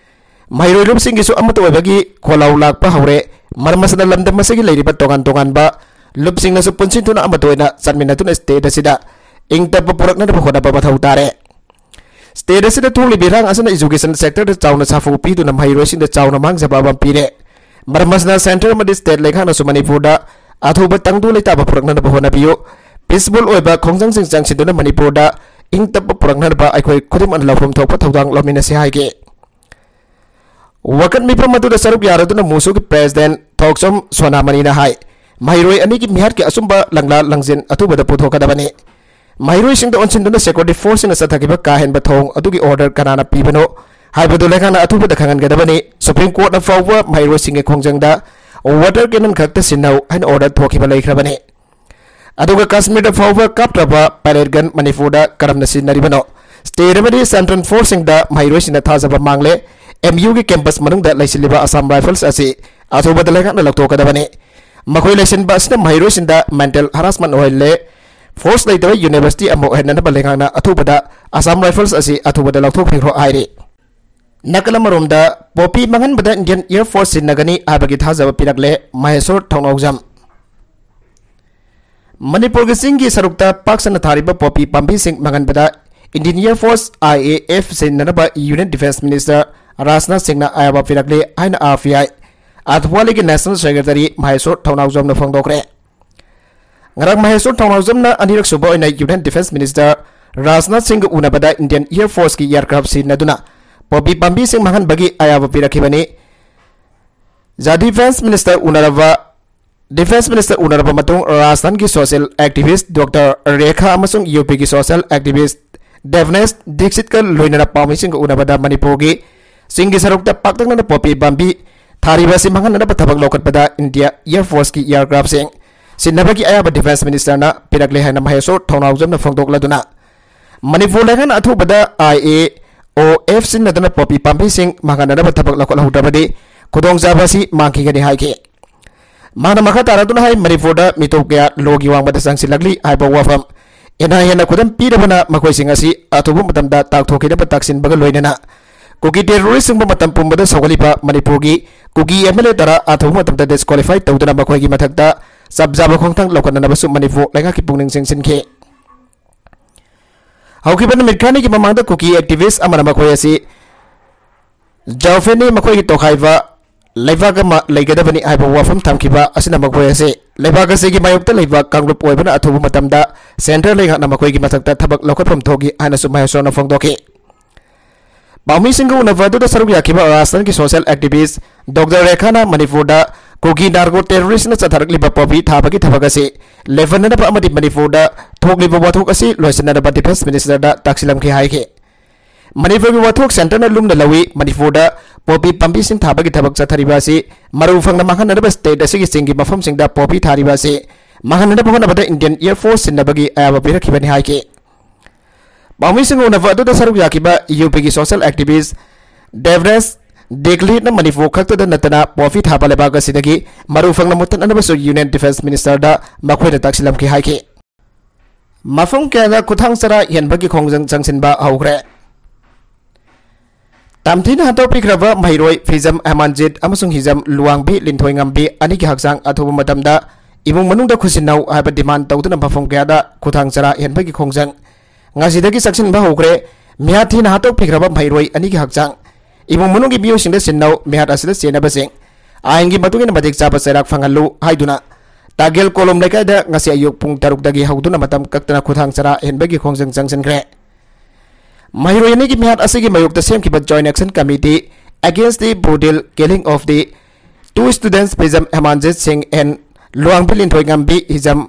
ꯃꯍꯩꯔꯣꯏ ꯂꯨꯞꯁꯤꯡꯒꯤꯁꯨ ꯑꯃꯠꯇ ꯑꯣꯏꯕꯒꯤ ꯈꯣꯜꯂꯥꯎ ꯂꯥꯛꯄ ꯍꯧꯔꯦ꯫ ꯃꯔꯝ ꯑꯁꯤꯅ ꯂꯝꯗꯝ ꯑꯁꯤꯒꯤ ꯂꯩꯔꯤꯕ ꯇꯣꯉꯥꯟ ꯇꯣꯉꯥꯟꯕ ꯂꯨꯞꯁꯤꯡꯅꯁꯨ ꯄꯨꯟꯁꯤꯟꯗꯨꯅ ꯑꯃꯠꯇ ꯑꯣꯏꯅ ꯆꯠꯃꯤꯟꯅꯗꯨꯅ ꯁ꯭ꯇꯦꯠ ꯑꯁꯤꯗ ꯏꯪ ꯇꯞꯄ ꯄꯨꯔꯛꯅꯅꯕ ꯍꯣꯠꯅꯕ ꯃꯊꯧ ꯇꯥꯔꯦ꯫ ꯁ꯭ꯇꯦꯠ ꯑꯁꯤꯗ ꯊꯣꯛꯂꯤꯕ ꯏꯔꯥꯡ ꯑꯁꯤꯅ ꯏꯖꯨꯀꯦꯁꯟ ꯁꯦꯛꯇꯔꯗ ꯆꯥꯎꯅ ꯁꯥꯐꯨ ꯄꯤꯗꯨꯅ ꯃꯍꯩꯔꯣꯏꯁꯤꯡꯗ ꯆꯥꯎꯅ ꯃꯥꯡꯖꯕ ꯑꯃ ꯄꯤꯔꯦ꯫ ꯃꯔꯝ ꯑꯁꯤꯅ ꯁꯦꯟꯇꯔ ꯑꯃꯗꯤ ꯁ꯭ꯇꯦꯠ ꯂꯩꯉꯥꯛꯅꯁꯨ ꯃꯅꯤꯄꯨꯔꯗ ꯑꯊꯨꯕ ꯇꯪꯗꯨ ꯂꯩꯇꯥꯕ ꯄꯨꯔꯛꯅꯅꯕ ꯍꯣꯠꯅꯕꯤꯌꯨ꯫ ꯄꯤꯁꯐꯨꯜ ꯑꯣꯏꯕ ꯈꯣꯡꯖꯪꯁꯤꯡ ꯆꯪꯁꯤꯟꯗꯨꯅ ꯃꯅꯤꯄꯨꯔꯗ ꯏꯪ ꯇꯞꯄ ꯄꯨꯔꯛꯅꯅꯕ ꯑꯩꯈꯣꯏ ꯈꯨꯗꯤꯡꯃꯛꯅ ꯂꯧꯐꯝ ꯊꯣꯛꯄ ꯊꯧꯗꯥꯡ ꯂꯧꯃꯤꯟꯅꯁꯤ ꯍꯥꯏꯒꯦ꯫ ꯋꯥꯀꯠ ꯃꯤꯐꯝ ꯑꯗꯨꯗ ꯁꯔꯨꯛ ꯌꯥꯔꯗꯨꯅ ꯃꯨꯁꯨꯒꯤ ꯄ꯭ꯔꯦꯁꯤꯗꯦꯟꯠ ꯊꯣꯛꯆꯣꯝ ꯁꯣꯅꯥꯃꯅꯤꯅ ꯍꯥꯏ, ꯃꯍꯩꯔꯣꯏ ꯑꯅꯤꯒꯤ ꯃꯤꯍꯥꯠꯀꯤ ꯑꯆꯨꯝꯕ ꯂꯪꯂꯥ ꯂꯪꯖꯤꯟ ꯑꯊꯨꯕꯗ ꯄꯨꯊꯣꯛꯀꯗꯕꯅꯤ꯫ ꯃꯍꯩꯔꯣꯏꯁꯤꯡꯗ ꯑꯣꯟꯁꯤꯟꯗꯨꯅ ꯁꯦꯀ꯭ꯌꯨꯔꯤꯇꯤ ꯐꯣꯔꯁꯁꯤꯡꯅ ꯆꯠꯊꯈꯤꯕ ꯀꯥ ꯍꯦꯟꯕ ꯊꯧꯑꯣꯡ ꯑꯗꯨꯒꯤ ꯑꯣꯔꯗꯔ ꯀꯅꯥꯅ ꯄꯤꯕꯅꯣ ꯍꯥꯏꯕꯗꯨ ꯂꯩꯉꯥꯛꯅ ꯑꯊꯨꯕꯗ ꯈꯪꯍꯟꯒꯗꯕꯅꯤ꯫ ꯁꯨꯄ꯭ꯔꯤꯝ ꯀꯣꯔꯠꯅ ꯐꯥꯎꯕ ꯃꯍꯩꯔꯣꯏꯁꯤꯡꯒꯤ ꯈꯣꯡꯖꯪꯗ ꯋꯥꯇꯔ ꯀꯦꯅꯟ ꯈꯛꯇ ꯁꯤꯖꯤꯟꯅꯧ ꯍꯥꯏꯅ ꯑꯣꯔꯗꯔ ꯊꯣꯛꯈꯤꯕ ꯂꯩꯈ꯭ꯔꯕꯅꯤ꯫ ꯑꯗꯨꯒ ꯀꯥꯁꯃꯤꯔꯗ ꯐꯥꯎꯕ ꯀꯥꯞꯇ꯭ꯔꯕ ꯄꯦꯂꯦꯠ ꯒꯟ ꯃꯅꯤꯄꯨꯔꯗ ꯀꯔꯝꯅ ꯁꯤꯖꯤꯟꯅꯔꯤꯕꯅꯣ? ꯁ꯭ꯇꯦꯠ ꯑꯃꯗꯤ ꯁꯦꯟꯇ꯭ꯔꯦꯜ ꯐꯣꯔꯁꯁꯤꯡꯗ ꯃꯍꯩꯔꯣꯏꯁꯤꯡꯅ ꯊꯥꯖꯕ ꯃꯥꯡꯂꯦ꯫ ꯑꯦꯝ ꯌꯨꯒꯤ ꯀꯦꯝꯄꯁ ꯃꯅꯨꯡꯗ ꯂꯩꯁꯤꯜꯂꯤꯕ ꯑꯁꯥꯝ ꯔꯥꯏꯐꯜꯁ ꯑꯁꯤ ꯑꯊꯨꯕꯗ ꯂꯩꯉꯥꯛꯅ ꯂꯧꯊꯣꯛꯀꯗꯕꯅꯤ꯫ ꯃꯈꯣꯏ ꯂꯩꯁꯤꯟꯕ ꯑꯁꯤꯅ ꯃꯍꯩꯔꯣꯏꯁꯤꯡꯗ ꯃꯦꯟꯇꯦꯜ ꯍꯔꯥꯁꯃꯦꯟ ꯑꯣꯏꯍꯜꯂꯦ꯫ ꯐꯣꯔꯁ ꯂꯩꯇꯕ ꯌꯨꯅꯤꯚꯔꯁꯤꯇꯤ ꯑꯃ ꯑꯣꯏꯍꯟꯅꯅꯕ ꯂꯩꯉꯥꯛꯅ ꯑꯊꯨꯕꯗ ꯑꯁꯥꯝ ꯔꯥꯏꯐꯜꯁ ꯑꯁꯤ ꯑꯊꯨꯕꯗ ꯂꯧꯊꯣꯛꯄꯤꯈ꯭ꯔꯣ ꯍꯥꯏꯔꯤ꯫ ꯅꯥꯀꯜ ꯑꯃꯔꯣꯝꯗ, ꯄꯣꯄꯤ ꯃꯥꯡꯍꯟꯕꯗ ꯏꯟꯗꯤꯌꯟ ꯑꯦꯌꯔ ꯐꯣꯔꯁ ꯁꯤꯖꯤꯟꯅꯒꯅꯤ ꯍꯥꯏꯕꯒꯤ ꯊꯥꯖꯕ ꯄꯤꯔꯛꯂꯦ ꯃꯍꯦꯁꯣꯔ ꯊꯧꯅꯥꯎꯖꯝ꯫ ꯃꯅꯤꯄꯨꯔꯒꯤ ꯆꯤꯡꯒꯤ ꯁꯔꯨꯛꯇ ꯄꯥꯛ ꯁꯟꯅ ꯊꯥꯔꯤꯕ ꯄꯣꯄꯤ ꯄꯥꯝꯕꯤꯁꯤꯡ ꯃꯥꯡꯍꯟꯕꯗ Indian air force, I A F, ꯁꯤꯖꯤꯟꯅꯅꯕ ꯌꯨꯅꯤꯌꯟ ꯗꯤꯐꯦꯟꯁ ꯃꯤꯅꯤꯁꯇꯔ ꯔꯥꯖꯅꯥꯊ ꯁꯤꯡꯅ ꯑꯌꯥꯕ ꯄꯤꯔꯛꯂꯦ ꯍꯥꯏꯅ ꯑꯥꯔ ꯄꯤ ꯑꯥꯏ ꯑꯊꯋꯥꯂꯤꯒꯤ ꯅꯦꯁꯅꯦꯜ ꯁꯦꯀ꯭ꯔꯦꯇꯔꯤ ꯃꯍꯦꯁꯣꯔ ꯊꯧꯅꯥꯎꯖꯝꯅ ꯐꯣꯡꯗꯣꯛꯈ꯭ꯔꯦ꯫ ꯉꯔꯥꯡ ꯃꯍꯦꯁꯣꯔ ꯊꯧꯅꯥꯎꯖꯝꯅ ꯑꯅꯤꯔꯛ ꯁꯨꯕ ꯑꯣꯏꯅ ꯌꯨꯅꯤꯌꯟ ꯗꯤꯐꯦꯟꯁ ꯃꯤꯅꯤꯁꯇꯔ ꯔꯥꯖꯅꯥꯊ ꯁꯤꯡꯒ ꯎꯅꯕꯗ ꯏꯟꯗꯤꯌꯟ ꯑꯦꯌꯔ ꯐꯣꯔꯁꯀꯤ ꯑꯦꯌꯔꯀ꯭ꯔꯥꯐ ꯁꯤꯖꯤꯟꯅꯗꯨꯅ ꯄꯣꯄꯤ ꯄꯥꯝꯕꯤꯁꯤꯡ ꯃꯥꯡꯍꯟꯕꯒꯤ ꯑꯌꯥꯕ ꯄꯤꯔꯛꯈꯤꯕꯅꯤ꯫ ꯖ ꯗꯤꯐꯦꯟꯁ ꯃꯤꯅꯤꯁꯇꯔ ꯎꯅꯔꯕ Defence Minister ꯎꯅꯔꯕ ꯃꯇꯨꯡ ꯔꯥꯖꯁꯊꯥꯟꯒꯤ social activist Doctor ꯔꯦꯈꯥ ꯑꯃꯁꯨꯡ ꯌꯨ ꯄꯤꯒꯤ social activist ꯗꯦꯕꯅꯦꯁ ꯗꯤꯛꯁꯤꯠꯀ ꯂꯣꯏꯅꯅ ꯄꯥꯎꯃꯤꯁꯤꯡꯒ ꯎꯅꯕꯗ ꯃꯅꯤꯄꯨꯔꯒꯤ ꯆꯤꯡꯒꯤ ꯁꯔꯨꯛꯇ ꯄꯥꯛꯇꯛꯅꯅ ꯄꯣꯄꯤ ꯄꯥꯝꯕꯤ ꯊꯥꯔꯤꯕ ꯑꯁꯤ ꯃꯥꯡꯍꯟꯅꯅꯕ ꯊꯕꯛ ꯂꯧꯈꯠꯄꯗ India Air Forceꯀꯤ aircraftꯁꯤꯡ ꯁꯤꯟꯅꯕꯒꯤ ꯑꯌꯥꯕ Defence Ministerꯅ ꯄꯤꯔꯛꯂꯦ ꯍꯥꯏꯅ ꯃꯍꯦꯁꯣꯔ ꯊꯧꯅꯥꯎꯖꯝꯅ ꯐꯣꯡꯗꯣꯛꯂꯗꯨꯅ, ꯃꯅꯤꯄꯨꯔ ꯂꯩꯉꯥꯛꯅ ꯑꯊꯨꯕꯗ I A O F ꯁꯤꯖꯤꯟꯅꯗꯨꯅ ꯄꯣꯄꯤ ꯄꯥꯝꯕꯤꯁꯤꯡ ꯃꯥꯡꯍꯟꯅꯅꯕ ꯊꯕꯛ ꯂꯧꯈꯠꯍꯧꯗ꯭ꯔꯕꯗꯤ ꯈꯨꯗꯣꯡꯆꯥꯕ ꯑꯁꯤ ꯃꯥꯡꯈꯤꯒꯅꯤ ꯍꯥꯏꯈꯤ꯫ ꯃꯍꯥꯛꯅ ꯃꯈꯥ ꯇꯥꯔꯛꯇꯨꯅ ꯍꯥꯏ, ꯃꯅꯤꯄꯨꯔꯗ ꯃꯤꯇꯣꯞ ꯀꯌꯥ ꯂꯣꯒꯤ ꯋꯥꯡꯃꯗ ꯆꯪꯁꯤꯜꯂꯛꯂꯤ ꯍꯥꯏꯕ ꯋꯥꯐꯝ ꯍꯦꯟꯅ ꯍꯦꯟꯅ ꯈꯨꯗꯝ ꯄꯤꯔꯕꯅ ꯃꯈꯣꯏꯁꯤꯡ ꯑꯁꯤ ꯑꯊꯨꯕ ꯃꯇꯝꯗ ꯇꯥꯛꯊꯣꯛꯈꯤꯅꯕ ꯇꯥꯛꯁꯤꯟꯕꯒ ꯂꯣꯏꯅꯅ ꯀꯨꯀꯤ terroristꯁꯤꯡꯕꯨ ꯃꯇꯝ ꯄꯨꯝꯕꯗ ꯁꯧꯒꯠꯂꯤꯕ ꯃꯅꯤꯄꯨꯔꯒꯤ ꯀꯨꯀꯤ M L A ꯇꯔꯥ ꯑꯊꯨꯕ ꯃꯇꯝꯗ disqualify ꯇꯧꯗꯨꯅ ꯃꯈꯣꯏꯒꯤ ꯃꯊꯛꯇ ꯆꯞ ꯆꯥꯕ ꯈꯣꯡꯊꯥꯡ ꯂꯧꯈꯠꯅꯅꯕꯁꯨ ꯃꯅꯤꯄꯨꯔ ꯂꯩꯉꯥꯛꯀꯤ ꯄꯨꯛꯅꯤꯡ ꯆꯤꯡꯁꯤꯟꯈꯤ꯫ ꯍꯧꯈꯤꯕ ꯅꯨꯃꯤꯠ ꯈꯔꯅꯤꯒꯤ ꯃꯃꯥꯡꯗ ꯀꯨꯀꯤ activist ꯑꯃꯅ ꯃꯈꯣꯏ ꯑꯁꯤ ꯖꯥꯎꯐꯦꯟꯅꯤ, ꯃꯈꯣꯏꯒꯤ ꯇꯣꯈꯥꯏꯕ ꯂꯩꯕꯥꯛ ꯑꯃ ꯂꯩꯒꯗꯕꯅꯤ ꯍꯥꯏꯕ ꯋꯥꯐꯝ ꯊꯝꯈꯤꯕ ꯑꯁꯤꯅ ꯃꯈꯣꯏ ꯑꯁꯤ ꯂꯩꯕꯥꯛ ꯑꯁꯤꯒꯤ ꯃꯥꯌꯣꯛꯇ ꯂꯩꯕ ꯀꯥꯡꯂꯨꯞ ꯑꯣꯏꯕꯅ ꯑꯊꯨꯕ ꯃꯇꯝꯗ centre ꯂꯩꯉꯥꯛꯅ ꯃꯈꯣꯏꯒꯤ ꯃꯊꯛꯇ ꯊꯕꯛ ꯂꯧꯈꯠꯐꯝ ꯊꯣꯛꯏ ꯍꯥꯏꯅꯁꯨ ꯃꯍꯦꯁꯣꯔꯅ ꯐꯣꯡꯗꯣꯛꯈꯤ꯫ ꯄꯥꯎꯃꯤꯁꯤꯡꯒ ꯎꯅꯕ ꯑꯗꯨꯗ ꯁꯔꯨꯛ ꯌꯥꯈꯤꯕ ꯔꯥꯖꯁꯊꯥꯟꯒꯤ social activist Doctor ꯔꯦꯈꯥꯅ ꯃꯅꯤꯄꯨꯔꯗ ꯀꯨꯀꯤ narco terroristꯅ ꯆꯠꯊꯔꯛꯂꯤꯕ ꯄꯣꯄꯤ ꯊꯥꯕꯒꯤ ꯊꯕꯛ ꯑꯁꯤ ꯂꯦꯞꯍꯟꯅꯅꯕ ꯑꯃꯗꯤ ꯃꯅꯤꯄꯨꯔꯗ ꯊꯣꯛꯂꯤꯕ ꯋꯥꯊꯣꯛ ꯑꯁꯤ ꯂꯣꯏꯁꯤꯟꯅꯅꯕ Defence Ministerꯗ ꯇꯥꯛꯁꯤꯜꯂꯝꯈꯤ ꯍꯥꯏꯈꯤ꯫ ꯃꯅꯤꯄꯨꯔꯒꯤ ꯋꯥꯊꯣꯛ centreꯅ ꯂꯨꯝꯅ ꯂꯧꯏ꯫ ꯃꯅꯤꯄꯨꯔꯗ ꯄꯣꯄꯤ ꯄꯥꯝꯕꯤꯁꯤꯡ ꯊꯥꯕꯒꯤ ꯊꯕꯛ ꯆꯠꯊꯔꯤꯕ ꯑꯁꯤ ꯃꯔꯨ ꯐꯪꯅ ꯃꯥꯡꯍꯟꯅꯅꯕ state ꯑꯁꯤꯒꯤ ꯆꯤꯡꯒꯤ ꯃꯐꯝꯁꯤꯡꯗ ꯄꯣꯄꯤ ꯊꯥꯔꯤꯕ ꯑꯁꯤ ꯃꯥꯡꯍꯟꯅꯅꯕ ꯍꯣꯠꯅꯕꯗ Indian Air Force ꯁꯤꯟꯅꯕꯒꯤ ꯑꯌꯥꯕ ꯄꯤꯔꯛꯈꯤꯕꯅꯤ ꯍꯥꯏꯈꯤ꯫ ꯄꯥꯎꯃꯤꯁꯤꯡꯒ ꯎꯅꯕ ꯑꯗꯨꯗ ꯁꯔꯨꯛ ꯌꯥꯈꯤꯕ ꯌꯨ ꯄꯤꯒꯤ social activist ꯗꯦꯕ꯭ꯔꯦꯁ ꯗꯦꯒ꯭ꯂꯤꯠꯅ ꯃꯅꯤꯄꯨꯔ ꯈꯛꯇꯗ ꯅꯠꯇꯅ ꯄꯣꯄꯤ ꯊꯥꯕ ꯂꯩꯕꯥꯛ ꯑꯁꯤꯗꯒꯤ ꯃꯔꯨ ꯐꯪꯅ ꯃꯨꯠꯊꯠꯅꯅꯕꯁꯨ Union Defence Ministerꯗ ꯃꯈꯣꯏꯅ ꯇꯥꯛꯁꯤꯜꯂꯝꯈꯤ ꯍꯥꯏꯈꯤ꯫ ꯃꯐꯝ ꯀꯌꯥꯗ ꯈꯨꯊꯥꯡ ꯆꯔꯥ ꯍꯦꯟꯕꯒꯤ ꯈꯣꯡꯖꯪ ꯆꯪꯁꯤꯟꯕ ꯍꯧꯈ꯭ꯔꯦ꯫ ꯇꯝꯊꯤꯅ ꯍꯟꯗꯣꯛꯄꯤꯈ꯭ꯔꯕ ꯃꯍꯩꯔꯣꯏ ꯐꯤꯖꯝ ꯍꯦꯃꯥꯟꯖꯤꯠ ꯑꯃꯁꯨꯡ ꯍꯤꯖꯝ ꯂꯨꯋꯥꯡꯕꯤ ꯂꯤꯟꯊꯣꯏꯉꯝꯕꯤ ꯑꯅꯤꯒꯤ ꯍꯛꯆꯥꯡ ꯑꯊꯨꯕ ꯃꯇꯝꯗ ꯏꯃꯨꯡ ꯃꯅꯨꯡꯗ ꯈꯨꯠꯁꯤꯟꯅꯧ ꯍꯥꯏꯕ demand ꯇꯧꯗꯨꯅ ꯃꯐꯝ ꯀꯌꯥꯗ ꯈꯨꯊꯥꯡ ꯆꯔꯥ ꯍꯦꯟꯕꯒꯤ ꯈꯣꯡꯖꯪ ꯉꯁꯤꯗꯒꯤ ꯆꯪꯁꯤꯟꯕ ꯍꯧꯈ꯭ꯔꯦ꯫ ꯃꯤꯍꯥꯠ ꯊꯤꯅ ꯍꯥꯠꯇꯣꯛꯄꯤꯈ꯭ꯔꯕ ꯃꯍꯩꯔꯣꯏ ꯑꯅꯤꯒꯤ ꯍꯛꯆꯥꯡ ꯏꯃꯨꯡ ꯃꯅꯨꯡꯒꯤ ꯃꯤꯑꯣꯏꯁꯤꯡꯗ ꯁꯤꯟꯅꯧ, ꯃꯤꯍꯥꯠ ꯑꯁꯤꯗ ꯆꯦꯟꯅꯕꯁꯤꯡ ꯑꯥꯏꯟꯒꯤ ꯃꯇꯨꯡ ꯏꯟꯅ ꯃꯇꯤꯛ ꯆꯥꯕ ꯆꯩꯔꯥꯛ ꯐꯪꯍꯜꯂꯨ ꯍꯥꯏꯗꯨꯅ ꯇꯥꯒꯦꯜ ꯀꯣꯂꯣꯝ ꯂꯩꯀꯥꯏꯗ ꯉꯁꯤ ꯑꯌꯨꯛ ꯄꯨꯡ ꯇꯔꯨꯛꯇꯒꯤ ꯍꯧꯗꯨꯅ ꯃꯇꯝ ꯀꯛꯇꯅ ꯈꯨꯊꯥꯡ ꯆꯔꯥ ꯍꯦꯟꯕꯒꯤ ꯈꯣꯡꯖꯪ ꯆꯪꯁꯤꯟꯈ꯭ꯔꯦ꯫ ꯃꯍꯩꯔꯣꯏ ꯑꯅꯤꯒꯤ ꯃꯤꯍꯥꯠ ꯑꯁꯤꯒꯤ ꯃꯥꯌꯣꯛꯇ ꯁꯦꯝꯈꯤꯕ Joint Action Committee Against the Brutal Killing of the Two Students ꯐꯤꯖꯝ ꯍꯦꯃꯥꯟꯖꯤꯠ ꯁꯤꯡ and ꯂꯨꯋꯥꯡꯕꯤ ꯂꯤꯟꯊꯣꯏꯉꯝꯕꯤ ꯍꯤꯖꯝ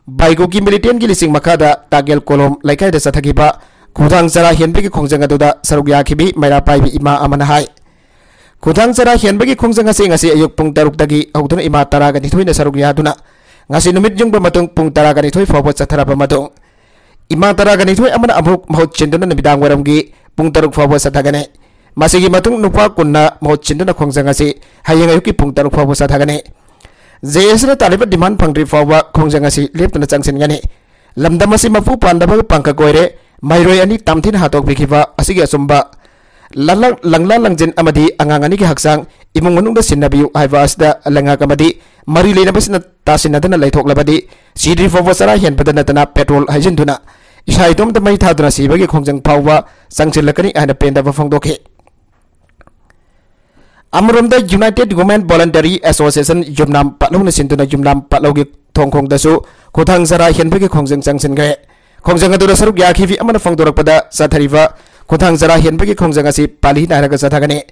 ꯕꯥꯏꯒꯨꯒꯤ ꯃꯤꯂꯤꯇꯦꯟꯒꯤ ꯂꯤꯁꯤꯡ ꯃꯈꯥꯗ ꯇꯥꯒꯦꯜ ꯀꯣꯂꯣꯝ ꯂꯩꯀꯥꯏꯗ ꯆꯠꯊꯈꯤꯕ ꯈꯣꯡꯊꯥꯡ ꯆꯔꯥ ꯍꯦꯟꯕꯒꯤ ꯈꯣꯡꯖꯪ ꯑꯗꯨꯗ ꯁꯔꯨꯛ ꯌꯥꯈꯤꯕꯤ ꯃꯩꯔꯥ ꯄꯥꯏꯕꯤ ꯏꯃꯥ ꯑꯃꯅ ꯍꯥꯏ꯫ ꯈꯣꯡꯊꯥꯡ ꯆꯔꯥ ꯍꯦꯟꯕꯒꯤ ꯈꯣꯡꯖꯪ ꯑꯁꯤ ꯉꯁꯤ ꯑꯌꯨꯛ ꯄꯨꯡ ꯇꯔꯨꯛꯇꯒꯤ ꯍꯧꯗꯨꯅ ꯏꯃꯥ ꯇꯔꯥꯒ ꯅꯤꯊꯣꯏꯅ ꯁꯔꯨꯛ ꯌꯥꯗꯨꯅ ꯉꯁꯤ ꯅꯨꯃꯤꯠ ꯌꯨꯡꯕ ꯃꯇꯨꯡ ꯄꯨꯡ ꯇꯔꯥꯒ ꯅꯤꯊꯣꯏ ꯐꯥꯎꯕ ꯆꯠꯊꯔꯕ ꯃꯇꯨꯡ, ꯏꯃꯥ ꯇꯔꯥꯒ ꯅꯤꯊꯣꯏ ꯑꯃꯅ ꯑꯃꯨꯛ ꯃꯍꯨꯠ ꯁꯤꯟꯗꯨꯅ ꯅꯨꯃꯤꯗꯥꯡ ꯋꯥꯏꯔꯝꯒꯤ ꯄꯨꯡ ꯇꯔꯨꯛ ꯐꯥꯎꯕ ꯆꯠꯊꯒꯅꯤ꯫ ꯃꯁꯤꯒꯤ ꯃꯇꯨꯡ ꯅꯨꯄꯥ ꯀꯨꯟꯅ ꯃꯍꯨꯠ ꯁꯤꯟꯗꯨꯅ ꯈꯣꯡꯖꯪ ꯑꯁꯤ ꯍꯌꯦꯡ ꯑꯌꯨꯛꯀꯤ ꯄꯨꯡ ꯇꯔꯨꯛ ꯐꯥꯎꯕ ꯆꯠꯊꯒꯅꯤ꯫ ꯖꯦ ꯑꯦꯁꯅ ꯇꯥꯜꯂꯤꯕ ꯗꯤꯃꯥꯟ ꯐꯪꯗ꯭ꯔꯤ ꯐꯥꯎꯕ ꯈꯣꯡꯖꯪ ꯑꯁꯤ ꯂꯦꯞꯇꯅ ꯆꯪꯁꯤꯟꯒꯅꯤ꯫ ꯂꯝꯗꯝ ꯑꯁꯤ ꯃꯄꯨ ꯄꯥꯟꯗꯕꯒ ꯄꯥꯡꯈꯛ ꯑꯣꯏꯔꯦ꯫ ꯃꯍꯩꯔꯣꯏ ꯑꯅꯤ ꯇꯝꯊꯤꯅ ꯍꯥꯠꯇꯣꯛꯄꯤꯈꯤꯕ ꯑꯁꯤꯒꯤ ꯑꯆꯨꯝꯕ ꯂꯥꯡꯂꯛ-, ꯂꯪꯂꯥ ꯂꯪꯖꯤꯟ ꯑꯃꯗꯤ ꯑꯉꯥꯡ ꯑꯅꯤꯒꯤ ꯍꯛꯆꯥꯡ ꯏꯃꯨꯡ ꯃꯅꯨꯡꯗ ꯁꯤꯟꯅꯕꯤꯌꯨ ꯍꯥꯏꯕ ꯑꯁꯤꯗ ꯂꯩꯉꯥꯛ ꯑꯃꯗꯤ ꯃꯔꯤ ꯂꯩꯅꯕꯁꯤꯡꯅ ꯇꯥꯁꯤꯟꯅꯗꯅ ꯂꯩꯊꯣꯛꯂꯕꯗꯤ ꯁꯤꯗ꯭ꯔꯤ ꯐꯥꯎꯕ ꯆꯔꯥ ꯍꯦꯟꯕꯗ ꯅꯠꯇꯅ ꯄꯦꯇ꯭ꯔꯣꯜ ꯍꯩꯖꯤꯟꯗꯨꯅ ꯏꯁꯥ ꯏꯇꯣꯝꯇ ꯃꯩ ꯊꯥꯗꯨꯅ ꯁꯤꯕꯒꯤ ꯈꯣꯡꯖꯪ ꯐꯥꯎꯕ ꯆꯪꯁꯤꯜꯂꯛꯀꯅꯤ ꯍꯥꯏꯅ ꯄꯦꯟꯗꯕ ꯐꯣꯡꯗꯣꯛꯈꯤ꯫ ꯑꯃꯔꯣꯝꯗ United Women Voluntary Association ꯌꯨꯝꯅꯥꯝ ꯄꯠꯂꯧꯅ ꯁꯤꯟꯗꯨꯅ ꯌꯨꯝꯅꯥꯝ ꯄꯠꯂꯧꯒꯤ ꯊꯣꯡꯈꯣꯡꯗꯁꯨ ꯈꯣꯡꯊꯥꯡ ꯆꯔꯥ ꯍꯦꯟꯕꯒꯤ ꯈꯣꯡꯖꯪ ꯆꯪꯁꯤꯟꯈ꯭ꯔꯦ꯫ ꯈꯣꯡꯖꯪ ꯑꯗꯨꯗ ꯁꯔꯨꯛ ꯌꯥꯈꯤꯕꯤ ꯑꯃꯅ ꯐꯣꯡꯗꯣꯔꯛꯄꯗ ꯆꯠꯊꯔꯤꯕ ꯈꯣꯡꯊꯥꯡ ꯆꯔꯥ ꯍꯦꯟꯕꯒꯤ ꯈꯣꯡꯖꯪ ꯑꯁꯤ ꯄꯥꯂꯤ ꯅꯥꯏꯔꯒ ꯆꯠꯊꯒꯅꯤ꯫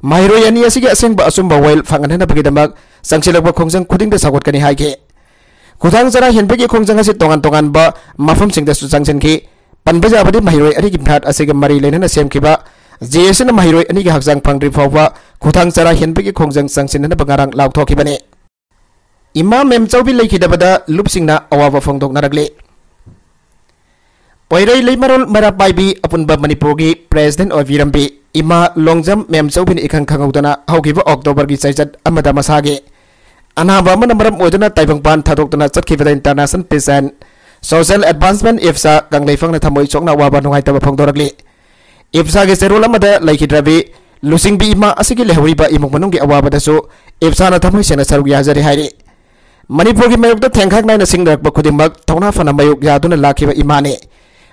ꯃꯍꯩꯔꯣꯏ ꯑꯅꯤ ꯑꯁꯤꯒꯤ ꯑꯁꯦꯡꯕ ꯑꯆꯨꯝꯕ ꯋꯥꯌꯦꯜ ꯐꯪꯍꯟꯅꯕꯒꯤꯗꯃꯛ ꯆꯪꯁꯤꯜꯂꯛꯄ ꯈꯣꯡꯖꯪ ꯈꯨꯗꯤꯡꯗ ꯁꯧꯒꯠꯀꯅꯤ ꯍꯥꯏꯈꯤ꯫ ꯈꯣꯡꯊꯥꯡ ꯆꯔꯥ ꯍꯦꯟꯕꯒꯤ ꯈꯣꯡꯖꯪ ꯑꯁꯤ ꯇꯣꯉꯥꯟ ꯇꯣꯉꯥꯟꯕ ꯃꯐꯝꯁꯤꯡꯗꯁꯨ ꯆꯪꯁꯤꯟꯈꯤ꯫ ꯄꯟꯕ ꯌꯥꯕꯗꯤ ꯃꯍꯩꯔꯣꯏ ꯑꯅꯤꯒꯤ ꯃꯤꯍꯥꯠ ꯑꯁꯤꯒ ꯃꯔꯤ ꯂꯩꯅꯅ ꯁꯦꯝꯈꯤꯕ ꯖꯦ ꯑꯦꯁꯅ ꯃꯍꯩꯔꯣꯏ ꯑꯅꯤꯒꯤ ꯍꯛꯆꯥꯡ ꯐꯪꯗ꯭ꯔꯤ ꯐꯥꯎꯕ ꯈꯣꯡꯊꯥꯡ ꯆꯔꯥ ꯍꯦꯟꯕꯒꯤ ꯈꯣꯡꯖꯪ ꯆꯪꯁꯤꯟꯅꯅꯕ ꯉꯔꯥꯡ ꯂꯥꯎꯊꯣꯛꯈꯤꯕꯅꯤ꯫ ꯏꯃꯥ ꯃꯦꯝꯆꯧꯕꯤ ꯂꯩꯈꯤꯗꯕꯗ ꯂꯨꯞꯁꯤꯡꯅ ꯑꯋꯥꯕ ꯐꯣꯡꯗꯣꯛꯅꯔꯛꯂꯤ꯫ ꯄꯣꯏꯔꯩ ꯂꯩꯃꯔꯣꯜ ꯃꯩꯔꯥ ꯄꯥꯏꯕꯤ ꯑꯄꯨꯟꯕ ꯃꯅꯤꯄꯨꯔꯒꯤ ꯄ꯭ꯔꯦꯁꯤꯗꯦꯟ ꯑꯣꯏꯕꯤꯔꯝꯕꯤ ꯏꯃꯥ ꯂꯣꯡꯖꯝ ꯃꯦꯝꯆꯧꯕꯤꯅ ꯏꯈꯪ ꯈꯪꯍꯧꯗꯅ ꯍꯧꯈꯤꯕ ꯑꯣꯛꯇꯣꯕꯔꯒꯤ ꯆꯩꯆꯠ ꯑꯃꯗ ꯃꯁꯥꯒꯤ ꯑꯅꯥꯕ ꯑꯃꯅ ꯃꯔꯝ ꯑꯣꯏꯗꯨꯅ ꯇꯥꯏꯕꯪꯄꯥꯟ ꯊꯥꯗꯣꯛꯇꯨꯅ ꯆꯠꯈꯤꯕꯗ International Peace and Social Advancement, ꯏꯞꯁꯥ, ꯀꯪꯂꯩꯐꯪꯅ ꯊꯃꯣꯏ ꯁꯣꯛꯅ ꯑꯋꯥꯕ ꯅꯨꯡꯉꯥꯏꯇꯕ ꯐꯣꯡꯗꯣꯔꯛꯂꯤ꯫ ꯏꯞꯁꯥꯒꯤ ꯆꯦꯔꯣꯜ ꯑꯃꯗ ꯂꯩꯈꯤꯗ꯭ꯔꯕꯤ ꯂꯨꯆꯤꯡꯕꯤ ꯏꯃꯥ ꯑꯁꯤꯒꯤ ꯂꯩꯍꯧꯔꯤꯕ ꯏꯃꯨꯡ ꯃꯅꯨꯡꯒꯤ ꯑꯋꯥꯕꯗꯁꯨ ꯏꯞꯁꯥꯅ ꯊꯃꯣꯏ ꯁꯦꯡꯅ ꯁꯔꯨꯛ ꯌꯥꯖꯔꯤ ꯍꯥꯏꯔꯤ꯫ ꯃꯅꯤꯄꯨꯔꯒꯤ ꯃꯥꯌꯣꯛꯇ ꯊꯦꯡꯈꯥꯡ ꯅꯥꯏꯅ ꯁꯤꯡꯅꯔꯛꯄ ꯈꯨꯗꯤꯡꯃꯛ ꯊꯧꯅꯥ ꯐꯅ ꯃꯥꯌꯣꯛ ꯌꯥꯗꯨꯅ ꯂꯥꯛꯈꯤꯕ ꯏꯃꯥꯅꯤ꯫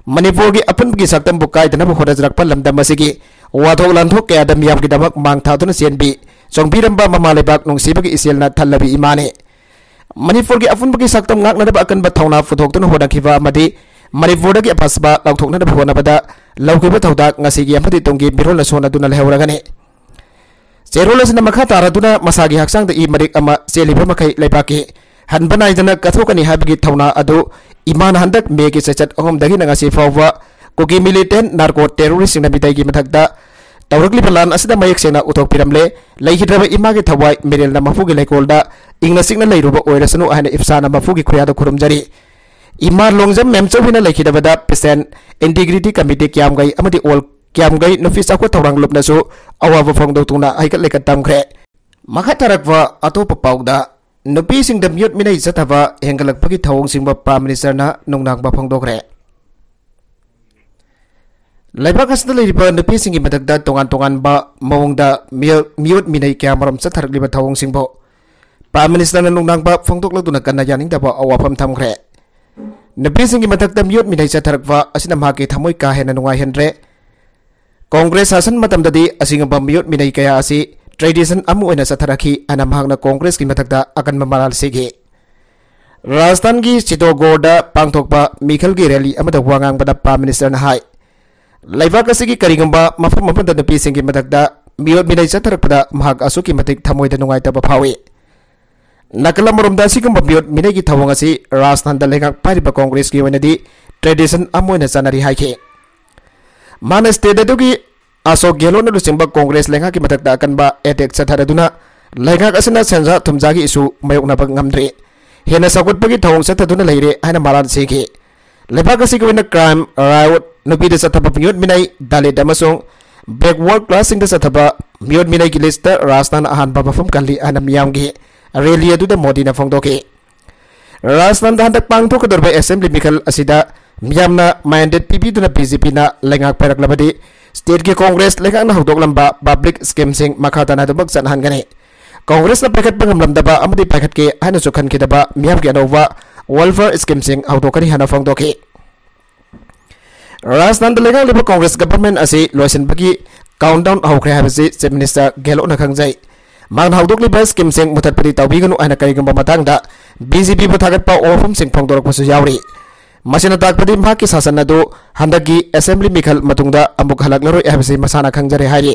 ꯃꯅꯤꯄꯨꯔꯒꯤ ꯑꯄꯨꯟꯕꯒꯤ ꯁꯛꯇꯝꯕꯨ ꯀꯥꯏꯗꯅꯕ ꯍꯣꯠꯅꯖꯔꯛꯄ ꯂꯝꯗꯝ ꯑꯁꯤꯒꯤ ꯋꯥꯊꯣꯛ ꯂꯥꯟꯊꯣꯛ ꯀꯌꯥꯗ ꯃꯤꯌꯥꯝꯒꯤꯗꯃꯛ ꯃꯥꯡ ꯊꯥꯗꯨꯅ ꯆꯦꯟꯕꯤ, ꯆꯣꯡꯕꯤꯔꯝꯕ ꯃꯃꯥ ꯂꯩꯕꯥꯛ ꯅꯨꯡꯁꯤꯕꯒꯤ ꯏꯆꯦꯜꯅ ꯊꯜꯂꯕꯤ ꯏꯃꯥꯅꯤ꯫ ꯃꯅꯤꯄꯨꯔꯒꯤ ꯑꯄꯨꯟꯕꯒꯤ ꯁꯛꯇꯝ ꯉꯥꯛꯅꯅꯕ ꯑꯀꯟꯕ ꯊꯧꯅꯥ ꯄꯨꯊꯣꯛꯇꯨꯅ ꯍꯣꯠꯅꯈꯤꯕ ꯑꯃꯗꯤ ꯃꯅꯤꯄꯨꯔꯗꯒꯤ ꯑꯄꯥꯁꯕꯥ ꯂꯧꯊꯣꯛꯅꯅꯕ ꯍꯣꯠꯅꯕꯗ ꯂꯧꯈꯤꯕ ꯊꯧꯗꯥꯡ ꯉꯁꯤꯒꯤ ꯑꯃꯗꯤ ꯇꯨꯡꯒꯤ ꯃꯤꯔꯣꯜꯅ ꯁꯣꯟꯅꯗꯨꯅ ꯂꯩꯍꯧꯔꯒꯅꯤ꯫ ꯆꯦꯔꯣꯜ ꯑꯁꯤꯅ ꯃꯈꯥ ꯇꯥꯔꯗꯨꯅ ꯃꯁꯥꯒꯤ ꯍꯛꯆꯥꯡꯗ ꯏ ꯃꯔꯤꯛ ꯑꯃ ꯆꯦꯜꯂꯤꯕ ꯃꯈꯩ ꯂꯩꯕꯥꯛꯀꯤ ꯍꯟꯕ ꯅꯥꯏꯗꯅ ꯀꯠꯊꯣꯛꯀꯅꯤ ꯍꯥꯏꯕꯒꯤ ꯊꯧꯅꯥ ꯑꯗꯨ ꯏꯃꯥꯅ ꯍꯟꯗꯛ ꯃꯦꯒꯤ ꯆꯩꯆꯠ ꯑꯍꯨꯝꯗꯒꯤꯅ ꯉꯁꯤ ꯐꯥꯎꯕ ꯀꯨꯀꯤ ꯃꯤꯂꯤꯇꯦꯟ ꯅꯥꯔꯀꯣ ꯇꯦꯔꯣꯔꯤꯁꯁꯤꯡꯅ ꯃꯤꯇꯩꯒꯤ ꯃꯊꯛꯇ ꯇꯧꯔꯛꯂꯤꯕ ꯂꯥꯟ ꯑꯁꯤꯗ ꯃꯌꯦꯛ ꯁꯦꯡꯅ ꯎꯊꯣꯛꯄꯤꯔꯝꯂꯦ꯫ ꯂꯩꯈꯤꯗ꯭ꯔꯕ ꯏꯃꯥꯒꯤ ꯊꯋꯥꯏ ꯃꯤꯔꯦꯜꯅ ꯃꯄꯨꯒꯤ ꯂꯩꯀꯣꯜꯗ ꯏꯪꯅ ꯆꯤꯛꯅ ꯂꯩꯔꯨꯕ ꯑꯣꯏꯔꯁꯅꯨ ꯍꯥꯏꯅ ꯏꯞꯁꯥꯅ ꯃꯄꯨꯒꯤ ꯈꯨꯌꯥꯗ ꯈꯨꯔꯨꯝꯖꯔꯤ꯫ ꯏꯃꯥ ꯂꯣꯡꯖꯝ ꯃꯦꯝꯆꯧꯕꯤꯅ ꯂꯩꯈꯤꯗꯕꯗ ꯄꯦꯁꯦꯟ ꯏꯟꯇꯤꯒ꯭ꯔꯤꯇꯤ ꯀꯃꯤꯇꯤ ꯀ꯭ꯌꯥꯝꯒꯩ ꯑꯃꯗꯤ ꯑꯣꯜ ꯀ꯭ꯌꯥꯝꯒꯩ ꯅꯨꯄꯤ ꯆꯥꯎꯈꯠ ꯊꯧꯔꯥꯡ ꯂꯨꯞꯅꯁꯨ ꯑꯋꯥꯕ ꯐꯣꯡꯗꯣꯛꯇꯨꯅ ꯍꯩꯀꯠ ꯂꯩꯀꯠ ꯇꯝꯈ꯭ꯔꯦ꯫ ꯃꯈꯥ ꯇꯥꯔꯛꯄ ꯑꯇꯣꯞꯄ ꯄꯥꯎꯗ, ꯅꯨꯄꯤꯁꯤꯡꯗ ꯃꯤꯑꯣꯠ ꯃꯤꯅꯩ ꯆꯠꯊꯕ ꯍꯦꯟꯒꯠꯂꯛꯄꯒꯤ ꯊꯧꯑꯣꯡꯁꯤꯡꯕꯨ ꯄ꯭ꯔꯥꯏꯝ ꯃꯤꯅꯤꯁꯇꯔꯅ ꯅꯨꯡꯅꯥꯡꯕ ꯐꯣꯡꯗꯣꯛꯈ꯭ꯔꯦ꯫ ꯂꯩꯕꯥꯛ ꯑꯁꯤꯗ ꯂꯩꯔꯤꯕ ꯅꯨꯄꯤꯁꯤꯡꯒꯤ ꯃꯊꯛꯇ ꯇꯣꯉꯥꯟ ꯇꯣꯉꯥꯟꯕ ꯃꯑꯣꯡꯗ ꯃꯤꯑꯣ-, ꯃꯤꯑꯣꯠ ꯃꯤꯅꯩ ꯀꯌꯥꯃꯔꯨꯝ ꯆꯠꯊꯔꯛꯂꯤꯕ ꯊꯧꯑꯣꯡꯁꯤꯡꯕꯨ ꯄ꯭ꯔꯥꯏꯝ ꯃꯤꯅꯤꯁꯇꯔꯅ ꯅꯨꯡꯅꯥꯡꯕ ꯐꯣꯡꯗꯣꯛꯂꯗꯨꯅ ꯀꯟꯅ ꯌꯥꯅꯤꯡꯗꯕ ꯑꯋꯥꯐꯝ ꯊꯝꯈ꯭ꯔꯦ꯫ ꯅꯨꯄꯤꯁꯤꯡꯒꯤ ꯃꯊꯛꯇ ꯃꯤꯑꯣꯠ ꯃꯤꯅꯩ ꯆꯠꯊꯔꯛꯄ ꯑꯁꯤꯅ ꯃꯍꯥꯛꯀꯤ ꯊꯃꯣꯏ ꯀꯥ ꯍꯦꯟꯅ ꯅꯨꯡꯉꯥꯏꯍꯟꯗ꯭ꯔꯦ꯫ ꯀꯣꯡꯒ꯭ꯔꯦꯁ ꯁꯥꯁꯟ ꯃꯇꯝꯗꯗꯤ ꯑꯁꯤꯒꯨꯝꯕ ꯃꯤꯑꯣꯠ ꯃꯤꯅꯩ ꯀꯌꯥ ꯑꯁꯤ ꯇ꯭ꯔꯦꯗꯤꯁꯟ ꯑꯃ ꯑꯣꯏꯅ ꯆꯠꯊꯔꯛꯈꯤ ꯍꯥꯏꯅ ꯃꯍꯥꯛꯅ ꯀꯣꯡꯒ꯭ꯔꯦꯁꯀꯤ ꯃꯊꯛꯇ ꯑꯀꯟꯕ ꯃꯔꯥꯜ ꯁꯤꯈꯤ꯫ ꯔꯥꯖꯁꯊꯥꯟꯒꯤ ꯆꯤꯇꯣꯒꯣꯔꯗ ꯄꯥꯡꯊꯣꯛꯄ ꯃꯤꯈꯜꯒꯤ ꯔꯦꯂꯤ ꯑꯃꯗ ꯋꯥ ꯉꯥꯡꯕꯗ ꯄ꯭ꯔꯥꯏꯝ ꯃꯤꯅꯤꯁꯇꯔꯅ ꯍꯥꯏ, ꯂꯩꯕꯥꯛ ꯑꯁꯤꯒꯤ ꯀꯔꯤꯒꯨꯝꯕ ꯃꯐꯝ ꯑꯃꯗ ꯅꯨꯄꯤꯁꯤꯡꯒꯤ ꯃꯊꯛꯇ ꯃꯤꯑꯣꯠ ꯃꯤꯅꯩ ꯆꯠꯊꯔꯛꯄꯗ ꯃꯍꯥꯛ ꯑꯁꯨꯛꯀꯤ ꯃꯇꯤꯛ ꯊꯃꯣꯏꯗ ꯅꯨꯡꯉꯥꯏꯇꯕ ꯐꯥꯎꯏ꯫ ꯅꯥꯀꯜ ꯑꯃꯔꯣꯝꯗ ꯑꯁꯤꯒꯨꯝꯕ ꯃꯤꯑꯣꯠ ꯃꯤꯅꯩꯒꯤ ꯊꯧꯑꯣꯡ ꯑꯁꯤ ꯔꯥꯖꯁꯊꯥꯟꯗ ꯂꯩꯉꯥꯛ ꯄꯥꯏꯔꯤꯕ ꯀꯣꯡꯒ꯭ꯔꯦꯁꯀꯤ ꯑꯣꯏꯅꯗꯤ ꯇ꯭ꯔꯦꯗꯤꯁꯟ ꯑꯃ ꯑꯣꯏꯅ ꯆꯠꯅꯔꯤ ꯍꯥꯏꯈꯤ꯫ ꯃꯥꯅ ꯁ꯭ꯇꯦꯠ ꯑꯗꯨꯒꯤ ꯑꯁꯣꯛ ꯒꯦꯍꯂꯣꯠꯅ ꯂꯨꯆꯤꯡꯕ ꯀꯣꯡꯒ꯭ꯔꯦꯁ ꯂꯩꯉꯥꯛꯀꯤ ꯃꯊꯛꯇ ꯑꯀꯟꯕ ꯑꯦꯇꯦꯛ ꯆꯠꯊꯔꯗꯨꯅ ꯂꯩꯉꯥꯛ ꯑꯁꯤꯅ ꯁꯦꯟꯖꯥ ꯊꯨꯝꯖꯥꯒꯤ ꯏꯁꯨ ꯃꯥꯌꯣꯛꯅꯕ ꯉꯝꯗ꯭ꯔꯤ꯫ ꯍꯦꯟꯅ ꯆꯥꯎꯈꯠꯄꯒꯤ ꯊꯧꯑꯣꯡ ꯆꯠꯊꯗꯨꯅ ꯂꯩꯔꯦ ꯍꯥꯏꯅ ꯃꯔꯥꯜ ꯁꯤꯈꯤ꯫ ꯂꯩꯕꯥꯛ ꯑꯁꯤꯒꯤ ꯑꯣꯏꯅ ꯀ꯭ꯔꯥꯏꯝ, ꯔꯥꯏꯑꯣꯠ, ꯅꯨꯄꯤꯗ ꯆꯠꯊꯕ ꯃꯤꯑꯣꯠ ꯃꯤꯅꯩ, ꯗꯂꯤꯠ ꯑꯃꯁꯨꯡ ꯕꯦꯛꯋꯥꯔꯗ ꯀ꯭ꯂꯥꯁꯁꯤꯡꯗ ꯆꯠꯊꯕ ꯃꯤꯑꯣꯠ ꯃꯤꯅꯩꯒꯤ ꯂꯤꯁꯇ ꯔꯥꯖꯁꯊꯥꯟ ꯑꯍꯥꯟꯕ ꯃꯐꯝ ꯀꯜꯂꯤ ꯍꯥꯏꯅ ꯃꯤꯌꯥꯝꯒꯤ ꯔꯦꯂꯤ ꯑꯗꯨꯗ ꯃꯣꯗꯤꯅ ꯐꯣꯡꯗꯣꯛꯈꯤ꯫ ꯔꯥꯖꯁꯊꯥꯟꯗ ꯍꯟꯗꯛ ꯄꯥꯡꯊꯣꯛꯀꯗꯧꯔꯤꯕ ꯑꯦꯁꯦꯝꯕ꯭ꯂꯤ ꯃꯤꯈꯜ ꯑꯁꯤꯗ ꯃꯤꯌꯥꯝꯅ ꯃꯥꯏꯟꯗꯦꯠ ꯄꯤꯕꯤꯗꯨꯅ ꯕꯤ ꯖꯦ ꯄꯤꯅ ꯂꯩꯉꯥꯛ ꯄꯥꯏꯔꯛꯂꯕꯗꯤ ꯁ꯭ꯇꯦꯠꯀꯤ ꯀꯣꯡꯒ꯭ꯔꯦꯁ ꯂꯩꯉꯥꯛꯅ ꯍꯧꯗꯣꯛꯂꯝꯕ ꯄꯕ꯭ꯂꯤꯛ ꯁ꯭ꯀꯤꯝꯁꯤꯡ ꯃꯈꯥ ꯇꯥꯅ ꯑꯗꯨꯃꯛ ꯆꯠꯅꯍꯟꯒꯅꯤ꯫ ꯀꯣꯡꯒ꯭ꯔꯦꯁꯅ ꯄꯥꯏꯈꯠꯄ ꯉꯝꯂꯝꯗꯕ ꯑꯃꯗꯤ ꯄꯥꯏꯈꯠꯀꯦ ꯍꯥꯏꯅꯁꯨ ꯈꯟꯈꯤꯗꯕ ꯃꯤꯌꯥꯝꯒꯤ ꯑꯅꯧꯕ ꯋꯦꯜꯐꯤꯌꯔ ꯁ꯭ꯀꯤꯝꯁꯤꯡ ꯍꯧꯗꯣꯛꯀꯅꯤ ꯍꯥꯏꯅ ꯐꯣꯡꯗꯣꯛꯈꯤ꯫ ꯔꯥꯖꯁꯊꯥꯟꯗ ꯂꯩꯉꯥꯛꯂꯤꯕ ꯀꯣꯡꯒ꯭ꯔꯦꯁ ꯒꯚꯔꯟꯃꯦꯟꯠ ꯑꯁꯤ ꯂꯣꯏꯁꯤꯟꯕꯒꯤ ꯀꯥꯎꯟꯠꯗꯥꯎꯟ ꯍꯧꯈ꯭ꯔꯦ ꯍꯥꯏꯕꯁꯤ ꯆꯤꯐ ꯃꯤꯅꯤꯁꯇꯔ ꯒꯦꯍꯂꯣꯠꯅ ꯈꯪꯖꯩ꯫ ꯃꯍꯥꯛꯅ ꯍꯧꯗꯣꯛꯂꯤꯕ ꯁ꯭ꯀꯤꯝꯁꯤꯡ ꯃꯨꯊꯠꯄꯗꯤ ꯇꯧꯕꯤꯒꯅꯨ ꯍꯥꯏꯅ ꯀꯔꯤꯒꯨꯝꯕ ꯃꯇꯥꯡꯗ ꯕꯤ ꯖꯦ ꯄꯤꯕꯨ ꯊꯥꯒꯠꯄ ꯋꯥꯐꯝꯁꯤꯡ ꯐꯣꯡꯗꯣꯔꯛꯄꯁꯨ ꯌꯥꯎꯔꯤ꯫ ꯃꯁꯤꯅ ꯇꯥꯛꯄꯗꯤ ꯃꯍꯥꯛꯀꯤ ꯁꯥꯁꯟ ꯑꯗꯨ ꯍꯟꯗꯛꯀꯤ ꯑꯦꯁꯦꯝꯕ꯭ꯂꯤ ꯃꯤꯈꯜ ꯃꯇꯨꯡꯗ ꯑꯃꯨꯛ ꯍꯜꯂꯛꯂꯔꯣꯏ ꯍꯥꯏꯕꯁꯤ ꯃꯁꯥꯅ ꯈꯪꯖꯔꯦ ꯍꯥꯏꯔꯤ꯫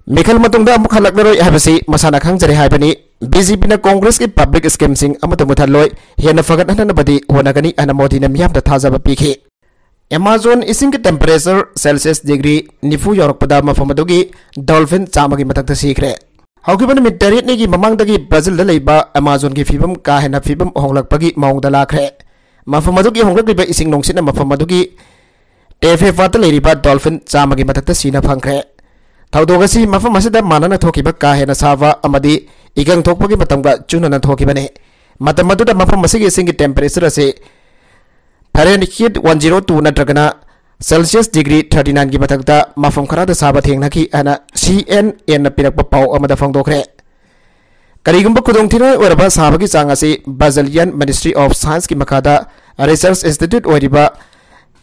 ꯃꯤꯈꯜ ꯃꯇꯨꯡꯗ ꯑꯃꯨꯛ ꯍꯜꯂꯛꯂꯔꯣꯏ ꯍꯥꯏꯕꯁꯤ ꯃꯁꯥꯅ ꯈꯪꯖꯔꯦ ꯍꯥꯏꯕꯅꯤ꯫ ꯕꯤ ꯖꯦ ꯄꯤꯅ ꯀꯣꯡꯒ꯭ꯔꯦꯁꯀꯤ ꯄꯕ꯭ꯂꯤꯛ ꯁ꯭ꯀꯤꯝꯁꯤꯡ ꯑꯃꯠꯇ ꯃꯨꯊꯠꯂꯣꯏ, ꯍꯦꯟꯅ ꯐꯒꯠꯍꯟꯅꯕꯗꯤ ꯍꯣꯠꯅꯒꯅꯤ ꯍꯥꯏꯅ ꯃꯣꯗꯤꯅ ꯃꯤꯌꯥꯝꯗ ꯊꯥꯖꯕ ꯄꯤꯈꯤ꯫ ꯑꯦꯃꯥꯖꯣꯟ ꯏꯁꯤꯡꯒꯤ ꯇꯦꯝꯄꯔꯦꯆꯔ ꯁꯦꯜꯁꯤꯌꯁ ꯗꯤꯒ꯭ꯔꯤ ꯅꯤꯐꯨ ꯌꯧꯔꯛꯄꯗ ꯃꯐꯝ ꯑꯗꯨꯒꯤ ꯗꯣꯜꯐꯤꯟ ꯆꯥꯝꯃꯒꯤ ꯃꯊꯛꯇ ꯁꯤꯈ꯭ꯔꯦ꯫ ꯍꯧꯈꯤꯕ ꯅꯨꯃꯤꯠ ꯇꯔꯦꯠꯅꯤꯒꯤ ꯃꯃꯥꯡꯗꯒꯤ ꯕ꯭ꯔꯥꯖꯤꯜꯗ ꯂꯩꯕ ꯑꯦꯃꯥꯖꯣꯟꯒꯤ ꯐꯤꯕꯝ ꯀꯥ ꯍꯦꯟꯅ ꯐꯤꯕꯝ ꯍꯣꯡꯂꯛꯄꯒꯤ ꯃꯑꯣꯡꯗ ꯂꯥꯛꯈ꯭ꯔꯦ꯫ ꯃꯐꯝ ꯑꯗꯨꯒꯤ ꯍꯣꯡꯂꯛꯂꯤꯕ ꯏꯁꯤꯡ ꯅꯨꯡꯁꯤꯠꯅ ꯃꯐꯝ ꯑꯗꯨꯒꯤ ꯇꯦꯐꯦ ꯄꯥꯠꯇ ꯂꯩꯔꯤꯕ ꯗꯣꯜꯐꯤꯟ ꯆꯥꯝꯃꯒꯤ ꯃꯊꯛꯇ ꯁꯤꯅ ꯐꯪꯈ꯭ꯔꯦ꯫ ꯊꯧꯗꯣꯛ ꯑꯁꯤ ꯃꯐꯝ ꯑꯁꯤꯗ ꯃꯥꯟꯅꯅ ꯊꯣꯛꯈꯤꯕ ꯀꯥ ꯍꯦꯟꯅ ꯁꯥꯕ ꯑꯃꯗꯤ ꯏꯀꯪ ꯊꯣꯛꯄꯒꯤ ꯃꯇꯝꯒ ꯆꯨꯅꯅ ꯊꯣꯛꯈꯤꯕꯅꯤ꯫ ꯃꯇꯝ ꯑꯗꯨꯗ ꯃꯐꯝ ꯑꯁꯤꯒꯤ ꯏꯁꯤꯡꯒꯤ ꯇꯦꯝꯄꯔꯦꯆꯔ ꯑꯁꯤ ꯐꯥꯔꯦꯟꯍꯤꯠ ꯋꯥꯟ ꯖꯤꯔꯣ ꯇꯨ ꯅꯠꯇ꯭ꯔꯒꯅ ꯁꯦꯜꯁꯤꯌꯁ ꯗꯤꯒ꯭ꯔꯤ ꯊꯥꯔꯇꯤ ꯅꯥꯏꯟꯒꯤ ꯃꯊꯛꯇ ꯃꯐꯝ ꯈꯔꯗ ꯁꯥꯕ ꯊꯦꯡꯅꯈꯤ ꯍꯥꯏꯅ ꯁꯤ ꯑꯦꯟ ꯑꯦꯟꯅ ꯄꯤꯔꯛꯄ ꯄꯥꯎ ꯑꯃꯗ ꯐꯣꯡꯗꯣꯛꯈ꯭ꯔꯦ꯫ ꯀꯔꯤꯒꯨꯝꯕ ꯈꯨꯗꯣꯡꯊꯤꯅꯤꯡꯉꯥꯏ ꯑꯣꯏꯔꯕ ꯁꯥꯕꯒꯤ ꯆꯥꯡ ꯑꯁꯤ ꯕ꯭ꯔꯥꯖꯤꯂꯤꯌꯟ ꯃꯤꯅꯤꯁꯇ꯭ꯔꯤ ꯑꯣꯐ ꯁꯥꯏꯟꯁꯀꯤ ꯃꯈꯥꯗ ꯔꯤꯁꯔꯆ ꯏꯟꯁꯇꯤꯇ꯭ꯌꯨꯠ ꯑꯣꯏꯔꯤꯕ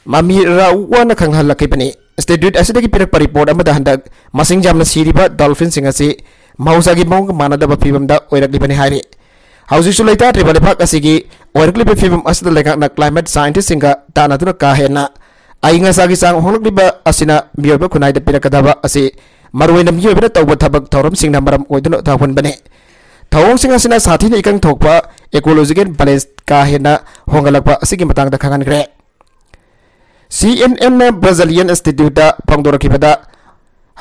ꯃꯃꯤꯔꯥꯎꯋꯥꯅ ꯈꯪꯍꯜꯂꯛꯈꯤꯕꯅꯤ꯫ ꯏꯟꯁꯇꯤꯇ꯭ꯌꯨꯠ ꯑꯁꯤꯗꯒꯤ ꯄꯤꯔꯛꯄ ꯔꯤꯄꯣꯔꯠ ꯑꯃꯗ ꯍꯟꯗꯛ ꯃꯁꯤꯡ ꯌꯥꯝꯅ ꯁꯤꯔꯤꯕ ꯗꯣꯜꯐꯤꯟꯁꯤꯡ ꯑꯁꯤ ꯃꯍꯧꯁꯥꯒꯤ ꯃꯑꯣꯡꯒ ꯃꯥꯟꯅꯗꯕ ꯐꯤꯕꯝꯗ ꯑꯣꯏꯔꯛꯂꯤꯕꯅꯤ ꯍꯥꯏꯔꯤ꯫ ꯍꯧꯖꯤꯛꯁꯨ ꯂꯩꯇꯥꯗ꯭ꯔꯤꯕ ꯂꯩꯕꯥꯛ ꯑꯁꯤꯒꯤ ꯑꯣꯏꯔꯛꯂꯤꯕ ꯐꯤꯕꯝ ꯑꯁꯤꯗ ꯂꯩꯉꯥꯛꯅ ꯀ꯭ꯂꯥꯏꯃꯦꯠ ꯁꯥꯏꯟꯇꯤꯁꯁꯤꯡꯒ ꯇꯥꯟꯅꯗꯨꯅ ꯀꯥ ꯍꯦꯟꯅ ꯑꯏꯪ ꯑꯁꯥꯒꯤ ꯆꯥꯡ ꯍꯣꯡꯂꯛꯂꯤꯕ ꯑꯁꯤꯅ ꯃꯤꯑꯣꯏꯕ ꯈꯨꯟꯅꯥꯏꯗ ꯄꯤꯔꯛꯀꯗꯕ ꯑꯁꯤ ꯃꯔꯨꯑꯣꯏꯅ ꯃꯤꯑꯣꯏꯕꯅ ꯇꯧꯕ ꯊꯕꯛ ꯊꯧꯔꯝꯁꯤꯡꯅ ꯃꯔꯝ ꯑꯣꯏꯗꯨꯅ ꯊꯣꯛꯍꯟꯕꯅꯤ꯫ ꯊꯧꯑꯣꯡꯁꯤꯡ ꯑꯁꯤꯅ ꯁꯥꯊꯤꯅ ꯏꯀꯪ ꯊꯣꯛꯄ, ꯏꯀꯣꯂꯣꯖꯤꯀꯦꯜ ꯕꯦꯂꯦꯟꯁ ꯀꯥ ꯍꯦꯟꯅ ꯍꯣꯡꯒꯠꯂꯛꯄ ꯑꯁꯤꯒꯤ ꯃꯇꯥꯡꯗ ꯈꯪꯍꯟꯈ꯭ꯔꯦ꯫ ꯁꯤ ꯑꯦꯟ ꯑꯦꯟꯅ ꯕ꯭ꯔꯥꯖꯤꯂꯤꯌꯟ ꯏꯟꯁꯇꯤꯇ꯭ꯌꯨꯠꯇ ꯐꯣꯡꯗꯣꯔꯛꯈꯤꯕꯗ,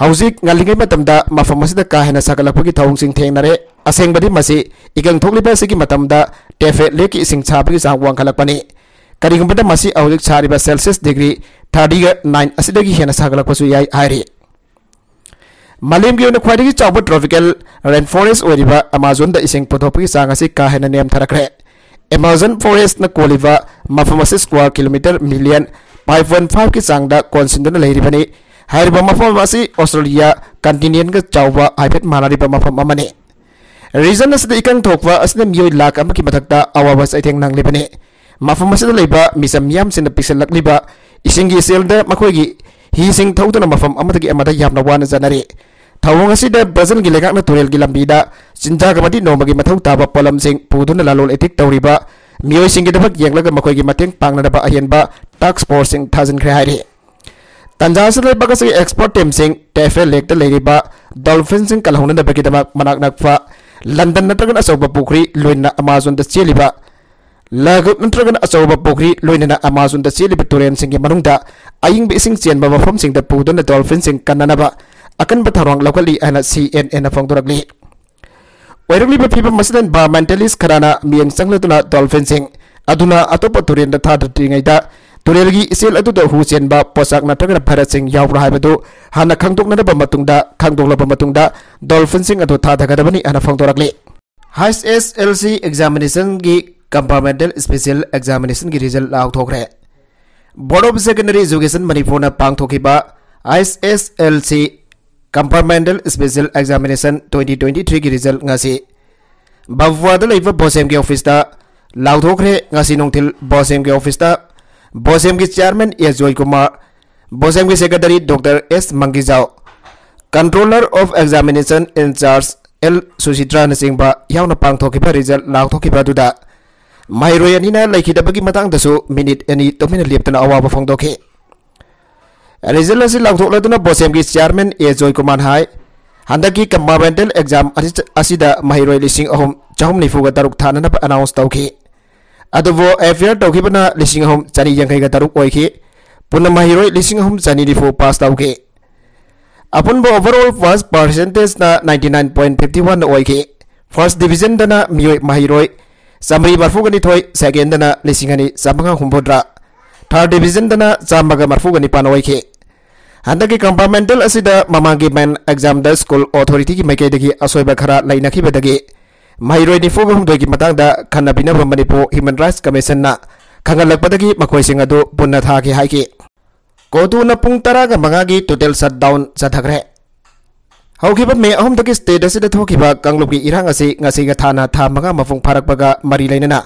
ꯍꯧꯖꯤꯛ ꯉꯜꯂꯤꯉꯩ ꯃꯇꯝꯗ ꯃꯐꯝ ꯑꯁꯤꯗ ꯀꯥ ꯍꯦꯟꯅ ꯁꯥꯒꯠꯂꯛꯄꯒꯤ ꯊꯧꯑꯣꯡꯁꯤꯡ ꯊꯦꯡꯅꯔꯦ꯫ ꯑꯁꯦꯡꯕꯗꯤ ꯃꯁꯤ ꯏꯀꯪ ꯊꯣꯛꯂꯤꯕ ꯑꯁꯤꯒꯤ ꯃꯇꯝꯗ ꯇꯦꯐꯦ ꯂꯦꯛꯀꯤ ꯏꯁꯤꯡ ꯁꯥꯕꯒꯤ ꯆꯥꯡ ꯋꯥꯡꯈꯠꯂꯛꯄꯅꯤ꯫ ꯀꯔꯤꯒꯨꯝꯕꯗ ꯃꯁꯤ ꯍꯧꯖꯤꯛ ꯁꯥꯔꯤꯕ ꯁꯦꯜꯁꯤꯌꯁ ꯗꯤꯒ꯭ꯔꯤ ꯊꯥꯔꯇꯤꯒ ꯅꯥꯏꯟ ꯑꯁꯤꯗꯒꯤ ꯍꯦꯟꯅ ꯁꯥꯒꯠꯂꯛꯄꯁꯨ ꯌꯥꯏ ꯍꯥꯏꯔꯤ꯫ ꯃꯥꯂꯦꯝꯒꯤ ꯑꯣꯏꯅ ꯈ꯭ꯋꯥꯏꯗꯒꯤ ꯆꯥꯎꯕ ꯇ꯭ꯔꯣꯄꯤꯀꯦꯜ ꯔꯦꯟ ꯐꯣꯔꯦꯁ ꯑꯣꯏꯔꯤꯕ ꯑꯦꯃꯥꯖꯣꯟꯗ ꯏꯁꯤꯡ ꯄꯨꯊꯣꯛꯄꯒꯤ ꯆꯥꯡ ꯑꯁꯤ ꯀꯥ ꯍꯦꯟꯅ ꯅꯦꯝꯊꯔꯛꯈ꯭ꯔꯦ꯫ ꯑꯦꯃꯥꯖꯣꯟ ꯐꯣꯔꯦꯁꯅ ꯀꯣꯜꯂꯤꯕ ꯃꯐꯝ ꯑꯁꯤ square kilometre million five point ꯐꯥꯏꯚꯀꯤ ꯆꯥꯡꯗ ꯀꯣꯟꯁꯤꯟꯗꯨꯅ ꯂꯩꯔꯤꯕꯅꯤ꯫ ꯍꯥꯏꯔꯤꯕ ꯃꯐꯝ ꯑꯁꯤ ꯑꯣꯁꯇ꯭ꯔꯦꯂꯤꯌꯥ ꯀꯟꯇꯤꯅꯦꯟꯒ ꯆꯥꯎꯕ ꯍꯥꯏꯐꯦꯠ ꯃꯥꯟꯅꯔꯤꯕ ꯃꯐꯝ ꯑꯃꯅꯤ꯫ ꯔꯤꯖꯟ ꯑꯁꯤꯗ ꯏꯀꯪ ꯊꯣꯛꯄ ꯑꯁꯤꯅ ꯃꯤꯑꯣꯏ ꯂꯥꯈ ꯑꯃꯒꯤ ꯃꯊꯛꯇ ꯑꯋꯥꯕ ꯆꯩꯊꯦꯡ ꯅꯪꯂꯤꯕꯅꯤ꯫ ꯃꯐꯝ ꯑꯁꯤꯗ ꯂꯩꯕ ꯃꯤꯆꯝ ꯃꯤꯌꯥꯝꯁꯤꯡꯅ ꯄꯤꯛꯁꯤꯜꯂꯛꯂꯤꯕ ꯏꯁꯤꯡꯒꯤ ꯏꯆꯦꯜꯗ ꯃꯈꯣꯏꯒꯤ ꯍꯤꯁꯤꯡ ꯊꯧꯗꯨꯅ ꯃꯐꯝ ꯑꯃꯗꯒꯤ ꯑꯃꯗ ꯌꯥꯝꯅ ꯋꯥꯅ ꯆꯠꯅꯔꯤ꯫ ꯊꯧꯑꯣꯡ ꯑꯁꯤꯗ ꯕ꯭ꯔꯥꯖꯤꯜꯒꯤ ꯂꯩꯉꯥꯛꯅ ꯇꯨꯔꯦꯜꯒꯤ ꯂꯝꯕꯤꯗ ꯆꯤꯟꯖꯥꯛ ꯑꯃꯗꯤ ꯅꯣꯡꯃꯒꯤ ꯃꯊꯧ ꯇꯥꯕ ꯄꯣꯠꯂꯝꯁꯤꯡ ꯄꯨꯗꯨꯅ ꯂꯂꯣꯟ ꯏꯇꯤꯛ ꯇꯧꯔꯤꯕ ꯃꯤꯑꯣꯏꯁꯤꯡꯒꯤꯗꯃꯛ ꯌꯦꯡꯂꯒ ꯃꯈꯣꯏꯒꯤ ꯃꯇꯦꯡ ꯄꯥꯡꯅꯅꯕ ꯑꯍꯦꯟꯕ ꯇꯥꯛꯁ ꯐꯣꯔꯁꯁꯤꯡ ꯊꯥꯖꯤꯟꯈ꯭ꯔꯦ ꯍꯥꯏꯔꯤ꯫ ꯇꯥꯟꯖꯥ ꯑꯁꯤꯗ ꯂꯩꯕꯥꯛ ꯑꯁꯤꯒꯤ ꯑꯦꯛꯁꯄꯔꯠ ꯇꯤꯝꯁꯤꯡ ꯇꯦꯐꯦ ꯂꯦꯛꯇ ꯂꯩꯔꯤꯕ ꯗꯣꯜꯐꯤꯟꯁꯤꯡ ꯀꯜꯍꯧꯅꯅꯕꯒꯤꯗꯃꯛ ꯃꯅꯥꯛ ꯅꯛꯄ ꯂꯟꯗꯟ ꯅꯠꯇ꯭ꯔꯒꯅ ꯑꯆꯧꯕ ꯄꯨꯈ꯭ꯔꯤ, ꯂꯣꯏꯅꯅ ꯑꯃꯥꯖꯣꯟꯗ ꯆꯦꯜꯂꯤꯕ ꯂꯒꯨꯞ ꯅꯠꯇ꯭ꯔꯒꯅ ꯑꯆꯧꯕ ꯄꯨꯈ꯭ꯔꯤ, ꯂꯣꯏꯅꯅ ꯑꯃꯥꯖꯣꯟꯗ ꯆꯦꯜꯂꯤꯕ ꯇꯨꯔꯦꯜꯁꯤꯡꯒꯤ ꯃꯅꯨꯡꯗ ꯑꯏꯪꯕ ꯏꯁꯤꯡ ꯆꯦꯟꯕ ꯃꯐꯝꯁꯤꯡꯗ ꯄꯨꯗꯨꯅ ꯗꯣꯜꯐꯤꯟꯁꯤꯡ ꯀꯟꯅꯅꯕ ꯑꯀꯟꯕ ꯊꯧꯔꯥꯡ ꯂꯧꯈꯠꯂꯤ ꯍꯥꯏꯅ ꯁꯤ ꯑꯦꯟ ꯑꯦꯟꯅ ꯐꯣꯡꯗꯣꯔꯛꯂꯤ꯫ ꯑꯣꯏꯔꯛꯂꯤꯕ ꯐꯤꯕꯝ ꯑꯁꯤꯗ environmentalist ꯈꯔꯅ ꯃꯤꯠꯌꯦꯡ ꯆꯪꯂꯗꯨꯅ ꯗꯣꯜꯐꯤꯟꯁꯤꯡ ꯑꯗꯨꯅ ꯑꯇꯣꯞꯄ ꯇꯨꯔꯦꯜꯗ ꯊꯥꯗꯗ꯭ꯔꯤꯉꯩꯗ ꯇꯨꯔꯦꯜꯒꯤ ꯏꯆꯦꯜ ꯑꯗꯨꯗ ꯍꯨ ꯆꯦꯟꯕ ꯄꯣꯠꯁꯛ ꯅꯠꯇ꯭ꯔꯒꯅ ꯚꯥꯏꯔꯁꯁꯤꯡ ꯌꯥꯎꯕ꯭ꯔꯥ ꯍꯥꯏꯕꯗꯨ ꯍꯥꯟꯅ ꯈꯪꯗꯣꯛꯅꯔꯕ ꯃꯇꯨꯡꯗ, ꯈꯪꯗꯣꯛꯂꯕ ꯃꯇꯨꯡꯗ ꯗꯣꯜꯐꯤꯟꯁꯤꯡ ꯑꯗꯨ ꯊꯥꯗꯒꯗꯕꯅꯤ ꯍꯥꯏꯅ ꯐꯣꯡꯗꯣꯔꯛꯂꯤ꯫ ꯑꯩꯆ ꯑꯦꯁ ꯑꯦꯜ ꯁꯤ examinationꯒꯤ compartmental special examinationꯒꯤ result ꯂꯥꯎꯊꯣꯛꯈ꯭ꯔꯦ꯫ Board of Secondary Education ꯃꯅꯤꯄꯨꯔꯅ ꯄꯥꯡꯊꯣꯛꯈꯤꯕ H S L C compartmental special examination twenty twenty-threeꯒꯤ result ꯉꯁꯤ ꯕꯥꯕꯨꯋꯥꯗ ꯂꯩꯕ ꯕꯣꯁꯦꯝꯒꯤ officeꯇ ꯂꯥꯎꯊꯣꯛꯈ꯭ꯔꯦ꯫ ꯉꯁꯤ ꯅꯨꯡꯊꯤꯜ ꯕꯣꯁꯦꯝꯒꯤ officeꯇ ꯕꯣꯁꯦꯝꯒꯤ chairman ꯑꯦ ꯖꯣꯏꯀꯨꯃꯥꯔ, ꯕꯣꯁꯦꯝꯒꯤ secretary doctor S Mangijao, controller of examination in charge L ꯁꯨꯁꯤꯇ꯭ꯔꯥꯅꯆꯤꯡꯕ ꯌꯥꯎꯅ ꯄꯥꯡꯊꯣꯛꯈꯤꯕ result ꯂꯥꯎꯊꯣꯛꯈꯤꯕ ꯑꯗꯨꯗ ꯃꯍꯩꯔꯣꯏ ꯑꯅꯤꯅ ꯂꯩꯈꯤꯗꯕꯒꯤ ꯃꯇꯥꯡꯗꯁꯨ minute ꯑꯅꯤ ꯇꯨꯃꯤꯟꯅ ꯂꯦꯞꯇꯨꯅ ꯑꯋꯥꯕ ꯐꯣꯡꯗꯣꯛꯈꯤ꯫ Result ꯑꯁꯤ ꯂꯥꯎꯊꯣꯛꯂꯗꯨꯅ ꯕꯣꯁꯦꯝꯒꯤ chairman ꯑꯦ ꯖꯣꯏꯀꯨꯃꯥꯔ ꯍꯥꯏ, ꯍꯟꯗꯛꯀꯤ compartmental exam ꯑꯁꯤ-, ꯑꯁꯤꯗ ꯃꯍꯩꯔꯣꯏ ꯂꯤꯁꯤꯡ ꯑꯍꯨꯝ ꯆꯍꯨꯝ ꯅꯤꯐꯨꯒ ꯇꯔꯨꯛ ꯊꯥꯅꯅꯕ announce ꯇꯧꯈꯤ꯫ ꯑꯗꯨꯕꯨ appear ꯇꯧꯈꯤꯕꯅ ꯂꯤꯁꯤꯡ ꯑꯍꯨꯝ ꯆꯅꯤ ꯌꯥꯡꯈꯩꯒ ꯇꯔꯨꯛ ꯑꯣꯏꯈꯤ꯫ ꯄꯨꯟꯅ ꯃꯍꯩꯔꯣꯏ ꯂꯤꯁꯤꯡ ꯑꯍꯨꯝ ꯆꯅꯤ ꯅꯤꯐꯨ pass ꯇꯧꯈꯤ꯫ ꯑꯄꯨꯟꯕ overall pass percentageꯅ ninety nine point fifty one ꯑꯣꯏꯈꯤ꯫ First divisionꯗꯅ ꯃꯤꯑꯣꯏ ꯃꯍꯩꯔꯣꯏ ꯆꯥꯃꯔꯤ ꯃꯔꯐꯨꯒ ꯅꯤꯊꯣꯏ, secondꯗꯅ ꯂꯤꯁꯤꯡ ꯑꯅꯤ ꯆꯥꯃꯉꯥ ꯍꯨꯝꯐꯨꯇꯔꯥ, third divisionꯗꯅ ꯆꯥꯝꯃꯒ ꯃꯔꯐꯨꯒ ꯅꯤꯄꯥꯟ ꯑꯣꯏꯈꯤ꯫ ꯍꯟꯗꯛꯀꯤ compartmental ꯑꯁꯤꯗ ꯃꯃꯥꯡꯒꯤ main examꯗ school authorityꯒꯤ ꯃꯥꯏꯀꯩꯗꯒꯤ ꯑꯁꯣꯏꯕ ꯈꯔ ꯂꯩꯅꯈꯤꯕꯗꯒꯤ ꯃꯍꯩꯔꯣꯏ ꯅꯤꯐꯨꯒ ꯍꯨꯝꯗꯣꯏꯒꯤ ꯃꯇꯥꯡꯗ ꯈꯟꯅ ꯄꯤꯅꯕ ꯃꯅꯤꯄꯨꯔ Human Rights Commissionꯅ ꯈꯪꯍꯜꯂꯛꯄꯗꯒꯤ ꯃꯈꯣꯏꯁꯤꯡ ꯑꯗꯨ ꯄꯨꯟꯅ ꯊꯥꯈꯤ ꯍꯥꯏꯈꯤ꯫ ꯀꯣꯇꯨꯅ ꯄꯨꯡ ꯇꯔꯥꯒ ꯃꯉꯥꯒꯤ total shutdown ꯆꯠꯊꯈ꯭ꯔꯦ꯫ ꯍꯧꯈꯤꯕ ꯃꯦ ꯑꯍꯨꯝꯗꯒꯤ state ꯑꯁꯤꯗ ꯊꯣꯛꯈꯤꯕ ꯀꯥꯡꯂꯨꯞꯀꯤ ꯏꯔꯥꯡ ꯑꯁꯤ ꯉꯁꯤꯒ ꯊꯥꯅ ꯊꯥ ꯃꯉꯥ ꯃꯄꯨꯡ ꯐꯥꯔꯛꯄꯒ ꯃꯔꯤ ꯂꯩꯅꯅ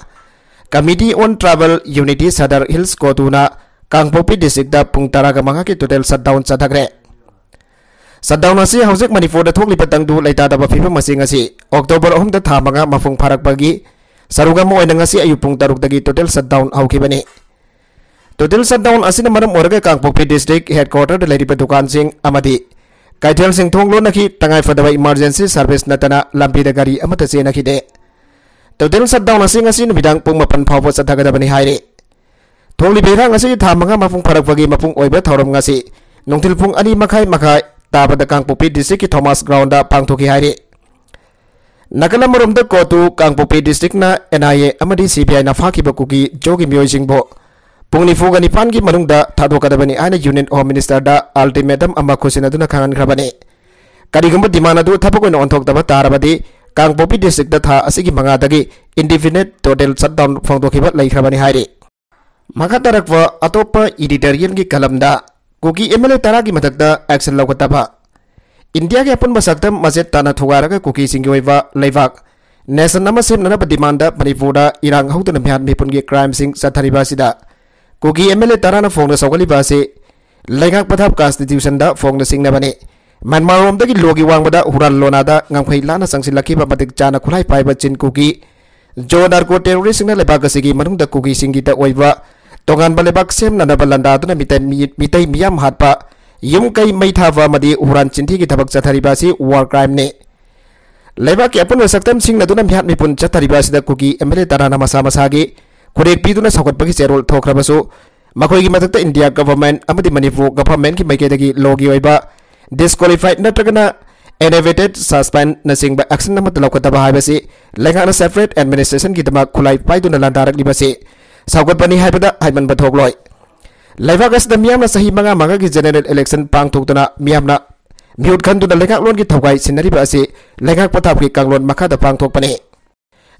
Committee on Tribal Unity Sadar Hills ꯀꯣꯇꯨꯅ ꯀꯥꯡꯄꯣꯛꯄꯤ districtꯇ ꯄꯨꯡ ꯇꯔꯥꯒ ꯃꯉꯥꯒꯤ total shutdown ꯆꯠꯊꯈ꯭ꯔꯦ꯫ Shutdown ꯑꯁꯤ ꯍꯧꯖꯤꯛ ꯃꯅꯤꯄꯨꯔꯗ ꯊꯣꯛꯂꯤꯕ ꯇꯪꯗꯨ ꯂꯩꯇꯥꯗꯕ ꯐꯤꯕꯝ ꯑꯁꯤ ꯉꯁꯤ October ꯑꯍꯨꯝꯗ ꯊꯥ ꯃꯉꯥ ꯃꯄꯨꯡ ꯐꯥꯔꯛꯄꯒꯤ ꯁꯔꯨꯛ ꯑꯃ ꯑꯣꯏꯅ ꯉꯁꯤ ꯑꯌꯨꯛ ꯄꯨꯡ ꯇꯔꯨꯛꯇꯒꯤ total shutdown ꯍꯧꯈꯤꯕꯅꯤ꯫ Total shutdown ꯑꯁꯤꯅ ꯃꯔꯝ ꯑꯣꯏꯔꯒ ꯀꯥꯡꯄꯣꯛꯄꯤ district headquarterꯗ ꯂꯩꯔꯤꯕ ꯗꯨꯀꯥꯟꯁꯤꯡ ꯑꯃꯗꯤ ꯀꯩꯊꯦꯜꯁꯤꯡ ꯊꯣꯡ ꯂꯣꯟꯅꯈꯤ꯫ ꯇꯉꯥꯏ ꯐꯗꯕ emergency service ꯅꯠꯇꯅ ꯂꯝꯕꯤꯗ ꯒꯥꯔꯤ ꯑꯃꯠꯇ ꯆꯦꯟꯅꯈꯤꯗꯦ꯫ Total shutdown ꯑꯁꯤ ꯉꯁꯤ ꯅꯨꯃꯤꯗꯥꯡ ꯄꯨꯡ ꯃꯥꯄꯟ ꯐꯥꯎꯕ ꯆꯠꯊꯒꯗꯕꯅꯤ ꯍꯥꯏꯔꯤ꯫ ꯊꯣꯛꯂꯤꯕ ꯏꯔꯥꯡ ꯑꯁꯤꯒꯤ ꯊꯥ ꯃꯉꯥ ꯃꯄꯨꯡ ꯐꯥꯔꯛꯄꯒꯤ ꯃꯄꯨꯡ ꯑꯣꯏꯕ ꯊꯧꯔꯝ ꯉꯁꯤ ꯅꯨꯡꯊꯤꯜ ꯄꯨꯡ ꯑꯅꯤ ꯃꯈꯥꯏ ꯃꯈꯥꯏ ꯇꯥꯕꯗ ꯀꯥꯡꯄꯣꯛꯄꯤ district ꯀꯤ Thomas Ground ꯗ ꯄꯥꯡꯊꯣꯛꯈꯤ ꯍꯥꯏꯔꯤ꯫ ꯅꯥꯀꯜ ꯑꯃꯔꯣꯝꯗ ꯀꯣꯇꯨ ꯀꯥꯡꯄꯣꯛꯄꯤ district ꯅ N I A ꯑꯃꯗꯤ C B I ꯅ ꯐꯥꯈꯤꯕ ꯀꯨꯀꯤ ꯖꯣꯒꯤ ꯃꯤꯑꯣꯏꯁꯤꯡꯕꯨ ꯄꯨꯡ ꯅꯤꯐꯨꯒ ꯅꯤꯄꯥꯟꯒꯤ ꯃꯅꯨꯡꯗ ꯊꯥꯗꯣꯛꯀꯗꯕꯅꯤ ꯍꯥꯏꯅ Union Home Minister ꯗ ultimatum ꯑꯃ ꯈꯨꯠꯁꯤꯟꯅꯗꯨꯅ ꯈꯪꯍꯟꯈ꯭ꯔꯕꯅꯤ꯫ ꯀꯔꯤꯒꯨꯝꯕ demand ꯑꯗꯨ ꯊꯕꯛ ꯑꯣꯏꯅ ꯑꯣꯟꯊꯣꯛꯇꯕ ꯇꯥꯔꯕꯗꯤ ꯀꯥꯡꯄꯣꯛꯄꯤ district ꯇ ꯊꯥ ꯑꯁꯤꯒꯤ ꯃꯉꯥꯗꯒꯤ indefinite total shutdown ꯐꯣꯡꯗꯣꯛꯈꯤꯕ ꯂꯩꯈ꯭ꯔꯕꯅꯤ ꯍꯥꯏꯔꯤ꯫ ꯃꯈꯥ ꯇꯥꯔꯛꯄ ꯑꯇꯣꯞꯄ editorial ꯒꯤ column the Kuki M L A ꯇꯔꯥꯒꯤ ꯃꯊꯛꯇ action ꯂꯧꯈꯠꯇꯕ꯫ ꯏꯟꯗꯤꯌꯥꯒꯤ ꯑꯄꯨꯟꯕ ꯁꯛꯇꯝ ꯃꯆꯦꯠ ꯇꯥꯅ ꯊꯨꯒꯥꯏꯔꯒ ꯀꯨꯀꯤꯁꯤꯡꯒꯤ ꯑꯣꯏꯕ ꯂꯩꯕꯥꯛ, nation ꯑꯃ ꯁꯦꯝꯅꯅꯕ demand ꯗ ꯃꯅꯤꯄꯨꯔꯗ ꯏꯔꯥꯡ ꯍꯧꯗꯨꯅ ꯃꯤꯍꯥꯠ ꯃꯤꯄꯨꯟꯒꯤ crime ꯁꯤꯡ ꯆꯠꯊꯔꯤꯕ ꯑꯁꯤꯗ ꯀꯨꯀꯤ M L A ꯇꯔꯥꯅ ꯐꯣꯡꯅ ꯁꯧꯒꯠꯂꯤꯕ ꯑꯁꯤ ꯂꯩꯉꯥꯛ ꯄꯊꯥꯞ constitution ꯗ ꯐꯣꯡꯅ ꯁꯤꯡꯅꯕꯅꯤ꯫ ꯃ꯭ꯌꯥꯟꯃꯥꯔ ꯔꯣꯝꯗꯒꯤ ꯂꯣꯒꯤ ꯋꯥꯡꯃꯗ ꯍꯨꯔꯥꯟ ꯂꯣꯅꯥꯗ ꯉꯝꯈꯩ ꯂꯥꯟꯅ ꯆꯪꯁꯤꯜꯂꯛꯈꯤꯕ ꯃꯇꯤꯛ ꯆꯥꯅ ꯈꯨꯠꯂꯥꯏ ꯄꯥꯏꯕ ꯆꯤꯟ ꯀꯨꯀꯤ ꯖꯣ ꯅꯥꯔꯀꯣ terrorist ꯁꯤꯡꯅ ꯂꯩꯕꯥꯛ ꯑꯁꯤꯒꯤ ꯃꯅꯨꯡꯗ ꯀꯨꯀꯤꯁꯤꯡꯒꯤꯗ ꯑꯣꯏꯕ ꯇꯣꯉꯥꯟꯕ ꯂꯩꯕꯥꯛ ꯁꯦꯝꯅꯅꯕ ꯂꯥꯟꯗꯥꯗꯨꯅ ꯃꯤꯇꯩ, ꯃꯤ-, ꯃꯤꯇꯩ ꯃꯤꯌꯥꯝ ꯍꯥꯠꯄ, ꯌꯨꯝ ꯀꯩ ꯃꯩ ꯊꯥꯕ ꯑꯃꯗꯤ ꯍꯨꯔꯥꯟ ꯆꯤꯟꯊꯤꯒꯤ ꯊꯕꯛ ꯆꯠꯊꯔꯤꯕ ꯑꯁꯤ war crime ꯅꯤ꯫ ꯂꯩꯕꯥꯛꯀꯤ ꯑꯄꯨꯟꯕ ꯁꯛꯇꯝ ꯁꯤꯡꯅꯗꯨꯅ ꯃꯤꯍꯥꯠ ꯃꯤꯄꯨꯟ ꯆꯠꯊꯔꯤꯕ ꯑꯁꯤꯗ ꯀꯨꯀꯤ M L A ꯇꯔꯥꯅ ꯃꯁꯥ ꯃꯁꯥꯒꯤ ꯈꯨꯔꯦꯛ ꯄꯤꯗꯨꯅ ꯁꯧꯒꯠꯄꯒꯤ ꯆꯦꯔꯣꯜ ꯊꯣꯛꯈ꯭ꯔꯕꯁꯨ, ꯃꯈꯣꯏꯒꯤ ꯃꯊꯛꯇ ꯏꯟꯗꯤꯌꯥ government ꯑꯃꯗꯤ ꯃꯅꯤꯄꯨꯔ government ꯀꯤ ꯃꯥꯏꯀꯩꯗꯒꯤ ꯂꯣꯒꯤ ꯑꯣꯏꯕ disqualified ꯅꯠꯇ꯭ꯔꯒꯅ inevitable suspend ꯅꯆꯤꯡꯕ action ꯑꯃꯠꯇ ꯂꯧꯈꯠꯇꯕ ꯍꯥꯏꯕꯁꯤ ꯂꯩꯉꯥꯛꯅ separate administration ꯒꯤꯗꯃꯛ ꯈꯨꯠꯂꯥꯏ ꯄꯥꯏꯗꯨꯅ ꯂꯥꯟꯗꯥꯔꯛꯂꯤꯕꯁꯤ ꯁꯧꯒꯠꯄꯅꯤ ꯍꯥꯏꯕꯗ ꯍꯥꯏꯃꯟꯕ ꯊꯣꯛꯂꯣꯏ꯫ ꯂꯩꯕꯥꯛ ꯑꯁꯤꯗ ꯃꯤꯌꯥꯝꯅ ꯆꯍꯤ ꯃꯉꯥ ꯃꯉꯥꯒꯤ general election ꯄꯥꯡꯊꯣꯛꯇꯨꯅ ꯃꯤꯌꯥꯝꯅ ꯃꯤꯍꯨꯠ ꯈꯟꯗꯨꯅ ꯂꯩꯉꯥꯛꯂꯣꯟꯒꯤ ꯊꯧꯒꯥꯏ ꯁꯤꯟꯅꯔꯤꯕ ꯑꯁꯤ ꯂꯩꯉꯥꯛ ꯄꯊꯥꯞꯀꯤ ꯀꯥꯡꯂꯣꯟ ꯃꯈꯥꯗ ꯄꯥꯡꯊꯣꯛꯄꯅꯤ꯫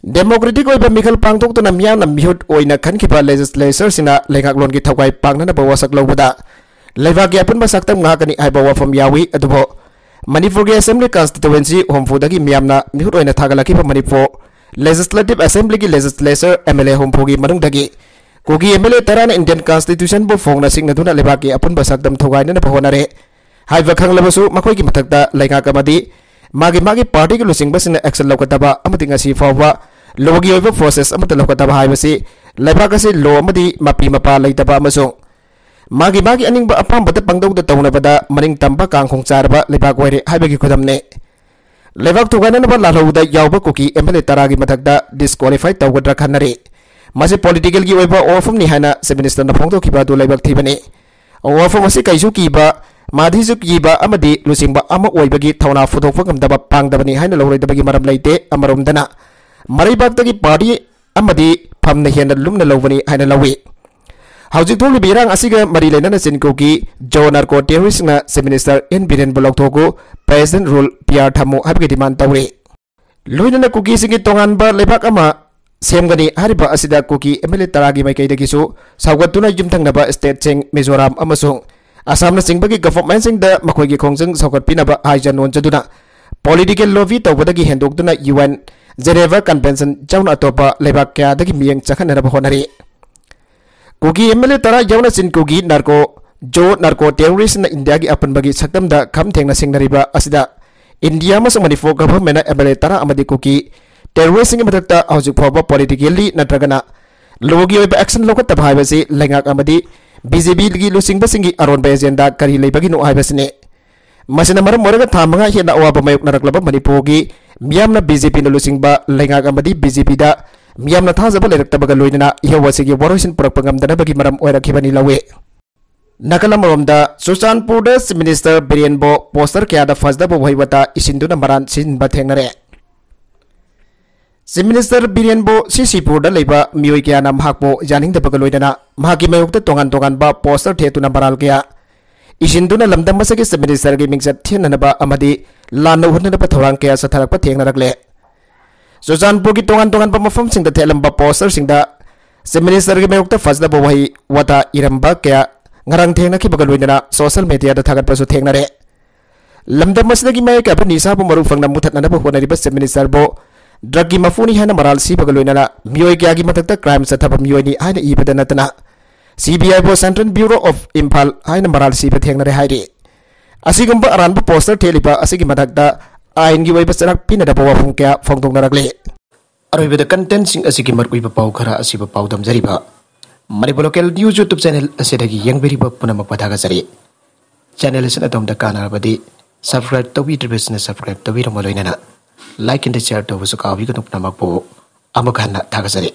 Democratic ꯑꯣꯏꯕ ꯃꯤꯈꯜ ꯄꯥꯡꯊꯣꯛꯇꯨꯅ ꯃꯤꯌꯥꯝꯅ ꯃꯤꯍꯨꯠ ꯑꯣꯏꯅ ꯈꯟꯈꯤꯕ legislature ꯁꯤꯡꯅ ꯂꯩꯉꯥꯛꯂꯣꯟꯒꯤ ꯊꯧꯒꯥꯏ ꯄꯥꯡꯅꯅꯕ ꯋꯥꯁꯛ ꯂꯧꯕꯗ ꯂꯩꯕꯥꯛꯀꯤ ꯑꯄꯨꯟꯕ ꯁꯛꯇꯝ ꯉꯥꯛꯀꯅꯤ ꯍꯥꯏꯕ ꯋꯥꯐꯝ ꯌꯥꯎꯏ꯫ ꯑꯗꯨꯕꯨ ꯃꯅꯤꯄꯨꯔꯒꯤ assembly constituency ꯍꯨꯝꯐꯨꯗꯒꯤ ꯃꯤꯌꯥꯝꯅ ꯃꯤꯍꯨꯠ ꯑꯣꯏꯅ ꯊꯥꯒꯠꯂꯛꯈꯤꯕ ꯃꯅꯤꯄꯨꯔ Legislative Assembly ꯒꯤ legislature M L A ꯍꯨꯝꯐꯨꯒꯤ ꯃꯅꯨꯡꯗꯒꯤ ꯀꯨꯀꯤ M L A ꯇꯔꯥꯅ Indian constitution ꯕꯨ ꯐꯣꯡꯅ ꯁꯤꯡꯅꯗꯨꯅ ꯂꯩꯕꯥꯛꯀꯤ ꯑꯄꯨꯟꯕ ꯁꯛꯇꯝ ꯊꯨꯒꯥꯏꯅꯅꯕ ꯍꯣꯠꯅꯔꯦ ꯍꯥꯏꯕ ꯈꯪꯂꯕꯁꯨ, ꯃꯈꯣꯏꯒꯤ ꯃꯊꯛꯇ ꯂꯩꯉꯥꯛ ꯑꯃꯗꯤ ꯃꯥꯒꯤ ꯃꯥꯒꯤ party ꯒꯤ ꯂꯨꯆꯤꯡꯕꯁꯤꯡꯅ action ꯂꯧꯈꯠꯇꯕ ꯑꯃꯗꯤ ꯉꯁꯤ ꯐꯥꯎꯕ law ꯒꯤ ꯑꯣꯏꯕ process ꯑꯃꯠꯇ ꯂꯧꯈꯠꯇꯕ ꯍꯥꯏꯕꯁꯤ ꯂꯩꯕꯥꯛ ꯑꯁꯤ law ꯑꯃꯗꯤ ꯃꯄꯤ ꯃꯄꯥ ꯂꯩꯇꯕ ꯑꯃꯁꯨꯡ ꯃꯥꯒꯤ ꯃꯥꯒꯤ ꯑꯅꯤꯡꯕ ꯑꯄꯥꯝꯕꯗ ꯄꯪꯗꯧꯗ ꯇꯧꯅꯕꯗ ꯃꯅꯤꯡ ꯇꯝꯕ ꯀꯥꯡꯈꯣꯡ ꯆꯥꯔꯕ ꯂꯩꯕꯥꯛ ꯑꯣꯏꯔꯦ ꯍꯥꯏꯕꯒꯤ ꯈꯨꯗꯝꯅꯤ꯫ ꯂꯩꯕꯥꯛ ꯊꯨꯒꯥꯏꯅꯅꯕ ꯂꯥꯜꯍꯧꯗ ꯌꯥꯎꯕ ꯀꯨꯀꯤ MLA ꯇꯔꯥꯒꯤ ꯃꯊꯛꯇ disqualify ꯇꯧꯒꯗ꯭ꯔꯥ ꯈꯟꯅꯔꯤ꯫ ꯃꯁꯤ politicalꯒꯤ ꯑꯣꯏꯕ ꯋꯥꯐꯝꯅꯤ ꯍꯥꯏꯅ Chief Ministerꯅ ꯐꯣꯡꯗꯣꯛꯈꯤꯕ ꯑꯗꯨ ꯂꯥꯏꯕꯛ ꯊꯤꯕꯅꯤ꯫ ꯋꯥꯐꯝ ꯑꯁꯤ ꯀꯩꯁꯨ ꯀꯤꯕ, ꯃꯥꯙꯤꯁꯨ ꯀꯤꯕ ꯑꯃꯗꯤ ꯂꯨꯆꯤꯡꯕ ꯑꯃ ꯑꯣꯏꯕꯒꯤ ꯊꯧꯅꯥ ꯐꯨꯗꯣꯛꯄ ꯉꯝꯗꯕ ꯄꯥꯡꯗꯕꯅꯤ ꯍꯥꯏꯅ ꯂꯧꯔꯣꯏꯗꯕꯒꯤ ꯃꯔꯝ ꯂꯩꯇꯦ꯫ ꯑꯃꯔꯣꯝꯗꯅ ꯃꯔꯩꯕꯥꯛꯇꯒꯤ party ꯑꯃꯗꯤ ꯐꯝꯅ ꯍꯦꯟꯅ ꯂꯨꯝꯅ ꯂꯧꯕꯅꯤ ꯍꯥꯏꯅ ꯂꯧꯏ꯫ ꯍꯧꯖꯤꯛ ꯊꯣꯛꯂꯤꯕ ꯏꯔꯥꯡ ꯑꯁꯤꯒ ꯃꯔꯤ ꯂꯩꯅꯅ ꯆꯤꯟ ꯀꯨꯀꯤ ꯖꯣ narco terroristꯅ Chief Minister N ꯕꯤꯔꯦꯟꯕꯨ ꯂꯧꯊꯣꯛꯎ, President rule PR ꯊꯝꯃꯨ ꯍꯥꯏꯕꯒꯤ demand ꯇꯧꯔꯤ꯫ ꯂꯣꯏꯅꯅ ꯀꯨꯀꯤꯁꯤꯡꯒꯤ ꯇꯣꯉꯥꯟꯕ ꯂꯩꯕꯥꯛ ꯑꯃ ꯁꯦꯝꯒꯅꯤ ꯍꯥꯏꯔꯤꯕ ꯑꯁꯤꯗ ꯀꯨꯀꯤ MLA ꯇꯔꯥꯒꯤ ꯃꯥꯏꯀꯩꯗꯒꯤꯁꯨ ꯁꯧꯒꯠꯇꯨꯅ ꯌꯨꯝꯊꯪꯅꯕ stateꯁꯤꯡ ꯃꯤꯖꯣꯔꯥꯝ ꯑꯃꯁꯨꯡ ꯑꯁꯥꯝꯅꯆꯤꯡꯕꯒꯤ governmentꯁꯤꯡꯗ ꯃꯈꯣꯏꯒꯤ ꯈꯣꯡꯖꯪ ꯁꯧꯒꯠꯄꯤꯅꯕ ꯍꯥꯏꯖ ꯅꯣꯟꯖꯗꯨꯅ political lobby ꯇꯧꯕꯗꯒꯤ ꯍꯦꯟꯗꯣꯛꯇꯨꯅ UN Geneva Convention ꯌꯥꯎꯅ ꯑꯇꯣꯞꯄ ꯂꯩꯕꯥꯛ ꯀꯌꯥꯗꯒꯤ ꯃꯤꯠꯌꯦꯡ ꯆꯪꯍꯟꯅꯅꯕ ꯍꯣꯠꯅꯔꯤ꯫ ꯀꯨꯀꯤ MLA ꯇꯔꯥ ꯌꯥꯎꯅ ꯆꯤꯟ ꯀꯨꯀꯤ narco, ꯖꯣ narco terroristꯅ ꯏꯟꯗꯤꯌꯥꯒꯤ ꯑꯄꯨꯟꯕꯒꯤ ꯁꯛꯇꯝꯗ ꯈꯝ ꯊꯦꯡꯅ ꯁꯤꯡꯅꯔꯤꯕ ꯑꯁꯤꯗ ꯏꯟꯗꯤꯌꯥ ꯑꯃꯁꯨꯡ ꯃꯅꯤꯄꯨꯔ governmentꯅ MLA ꯇꯔꯥ ꯑꯃꯗꯤ ꯀꯨꯀꯤ terroristꯁꯤꯡꯒꯤ ꯃꯊꯛꯇ ꯍꯧꯖꯤꯛ ꯐꯥꯎꯕ politically ꯅꯠꯇ꯭ꯔꯒꯅ lawꯒꯤ ꯑꯣꯏꯕ action ꯂꯧꯈꯠꯇꯕ ꯍꯥꯏꯕꯁꯤ ꯂꯩꯉꯥꯛ ꯑꯃꯗꯤ BJPꯒꯤ ꯂꯨꯆꯤꯡꯕꯁꯤꯡꯒꯤ ꯑꯔꯣꯟꯕ agenda ꯀꯔꯤ ꯂꯩꯕꯒꯤꯅꯣ ꯍꯥꯏꯕꯁꯤꯅꯤ꯫ ꯃꯁꯤꯅ ꯃꯔꯝ ꯑꯣꯏꯔꯒ ꯊꯥ ꯃꯉꯥ ꯍꯦꯟꯅ ꯑꯋꯥꯕ ꯃꯥꯌꯣꯛꯅꯔꯛꯂꯕ ꯃꯅꯤꯄꯨꯔꯒꯤ ꯃꯤꯌꯥꯝꯅ BJPꯅ ꯂꯨꯆꯤꯡꯕ ꯂꯩꯉꯥꯛ ꯑꯃꯗꯤ BJPꯗ ꯃꯤꯌꯥꯝꯅ ꯊꯥꯖꯕ ꯂꯩꯔꯛꯇꯕꯒ ꯂꯣꯏꯅꯅ ꯏꯍꯧ ꯑꯁꯤꯒꯤ ꯋꯥꯔꯣꯏꯁꯤꯟ ꯄꯨꯔꯛꯄ ꯉꯝꯗꯅꯕꯒꯤ ꯃꯔꯝ ꯑꯣꯏꯔꯛꯈꯤꯕꯅꯤ ꯂꯧꯏ꯫ ꯅꯥꯀꯜ ꯑꯃꯔꯣꯝꯗ, ꯆꯨꯔꯆꯥꯟꯄꯨꯔꯗ Chief Minister ꯕꯤꯔꯦꯟꯕꯨ poster ꯀꯌꯥꯗ ꯐꯖꯗꯕ ꯋꯥꯍꯩ ꯋꯥꯇꯥ ꯏꯁꯤꯟꯗꯨꯅ ꯃꯔꯥꯜ ꯁꯤꯖꯤꯟꯕ ꯊꯦꯡꯅꯔꯦ꯫ Chief Minister ꯕꯤꯔꯦꯟꯕꯨ ꯁꯤꯁꯤꯄꯨꯔꯗ ꯂꯩꯕ ꯃꯤꯑꯣꯏ ꯀꯌꯥꯅ ꯃꯍꯥꯛꯄꯨ ꯌꯥꯅꯤꯡꯗꯕꯒ ꯂꯣꯏꯅꯅ ꯃꯍꯥꯛꯀꯤ ꯃꯥꯌꯣꯛꯇ ꯇꯣꯉꯥꯟ ꯇꯣꯉꯥꯟꯕ poster ꯊꯦꯠꯇꯨꯅ ꯃꯔꯥꯜ ꯀꯌꯥ ꯏꯁꯤꯟꯗꯨꯅ ꯂꯝꯗꯝ ꯑꯁꯤꯒꯤ Chief Ministerꯒꯤ ꯃꯤꯡꯆꯠ ꯊꯦꯟꯅꯅꯕ ꯑꯃꯗꯤ ꯂꯥꯟꯅ ꯍꯣꯠꯅꯅꯕ ꯊꯧꯔꯥꯡ ꯀꯌꯥ ꯆꯠꯊꯔꯛꯄ ꯊꯦꯡꯅꯔꯛꯂꯦ꯫ ꯆꯨꯔꯆꯥꯟꯄꯨꯔꯒꯤ ꯇꯣꯉꯥꯟ ꯇꯣꯉꯥꯟꯕ ꯃꯐꯝꯁꯤꯡꯗ ꯊꯦꯠꯂꯝꯕ posterꯁꯤꯡꯗ Chief Ministerꯒꯤ ꯃꯥꯌꯣꯛꯇ ꯐꯖꯗꯕ ꯋꯥꯍꯩ ꯋꯥꯇꯥ ꯏꯔꯝꯕ ꯀꯌꯥ ꯉꯔꯥꯡ ꯊꯦꯡꯅꯈꯤꯕꯒ ꯂꯣꯏꯅꯅ social mediaꯗ ꯊꯥꯒꯠꯄꯁꯨ ꯊꯦꯡꯅꯔꯦ꯫ ꯂꯝꯗꯝ ꯑꯁꯤꯗꯒꯤ ꯃꯌꯥꯏ ꯀꯥꯏꯕ ꯅꯤꯁꯥꯕꯨ ꯃꯔꯨ ꯐꯪꯅ ꯃꯨꯊꯠꯅꯅꯕ ꯍꯣꯠꯅꯔꯤꯕ Chief Ministerꯕꯨ drugꯀꯤ ꯃꯄꯨꯅꯤ ꯍꯥꯏꯅ ꯃꯔꯥꯜ ꯁꯤꯕꯒ ꯂꯣꯏꯅꯅ ꯃꯤꯑꯣꯏ ꯀꯌꯥꯒꯤ ꯃꯊꯛꯇ crime ꯆꯠꯊꯕ ꯃꯤꯑꯣꯏꯅꯤ ꯍꯥꯏꯅ ꯏꯕꯗ ꯅꯠꯇꯅ CBIꯕꯨ Central Bureau of Imphal ꯍꯥꯏꯅ ꯃꯔꯥꯜ ꯁꯤꯕ ꯊꯦꯡꯅꯔꯦ ꯍꯥꯏꯔꯤ꯫ ꯑꯁꯤꯒꯨꯝꯕ ꯑꯔꯥꯟꯕ poster ꯊꯦꯠꯂꯤꯕ ꯑꯁꯤꯒꯤ ꯃꯊꯛꯇ ꯑꯥꯏꯟꯒꯤ ꯑꯣꯏꯕ ꯆꯩꯔꯥꯛ ꯄꯤꯅꯅꯕ ꯋꯥꯐꯝ ꯀꯌꯥ ꯐꯣꯡꯗꯣꯛꯅꯔꯛꯂꯤ꯫ ꯑꯔꯣꯏꯕꯗ contentꯁꯤꯡ ꯑꯁꯤꯒꯤ ꯃꯔꯨꯑꯣꯏꯕ ꯄꯥꯎ ꯈꯔ ꯑꯁꯤꯕꯨ ꯄꯥꯎꯗꯝꯖꯔꯤꯕ꯫ Manipur local news YouTube channel ꯑꯁꯤꯗꯒꯤ ꯌꯦꯡꯕꯤꯔꯤꯕ ꯄꯨꯝꯅꯃꯛꯄꯨ ꯊꯥꯒꯠꯆꯔꯤ꯫ ꯆꯦꯅꯦꯜ ꯑꯁꯤꯅ ꯑꯗꯣꯝꯗ ꯀꯥꯟꯅꯔꯕꯗꯤ ꯁꯕꯁꯀ꯭ꯔꯥꯏꯕ ꯇꯧꯕꯤꯗ꯭ꯔꯤꯕꯁꯤꯡꯅ ꯁꯕꯁꯀ꯭ꯔꯥꯏꯕ ꯇꯧꯕꯤꯔꯝꯕ ꯂꯣꯏꯅꯅ ꯂꯥꯏꯛ ꯑꯦꯟ ꯁꯤꯌꯥꯔ ꯇꯧꯕꯁꯨ ꯀꯥꯎꯕꯤꯒꯅꯨ꯫ ꯄꯨꯝꯅꯃꯛꯄꯨ ꯑꯃꯨꯛ ꯍꯟꯅ ꯊꯥꯒꯠꯆꯔꯤ꯫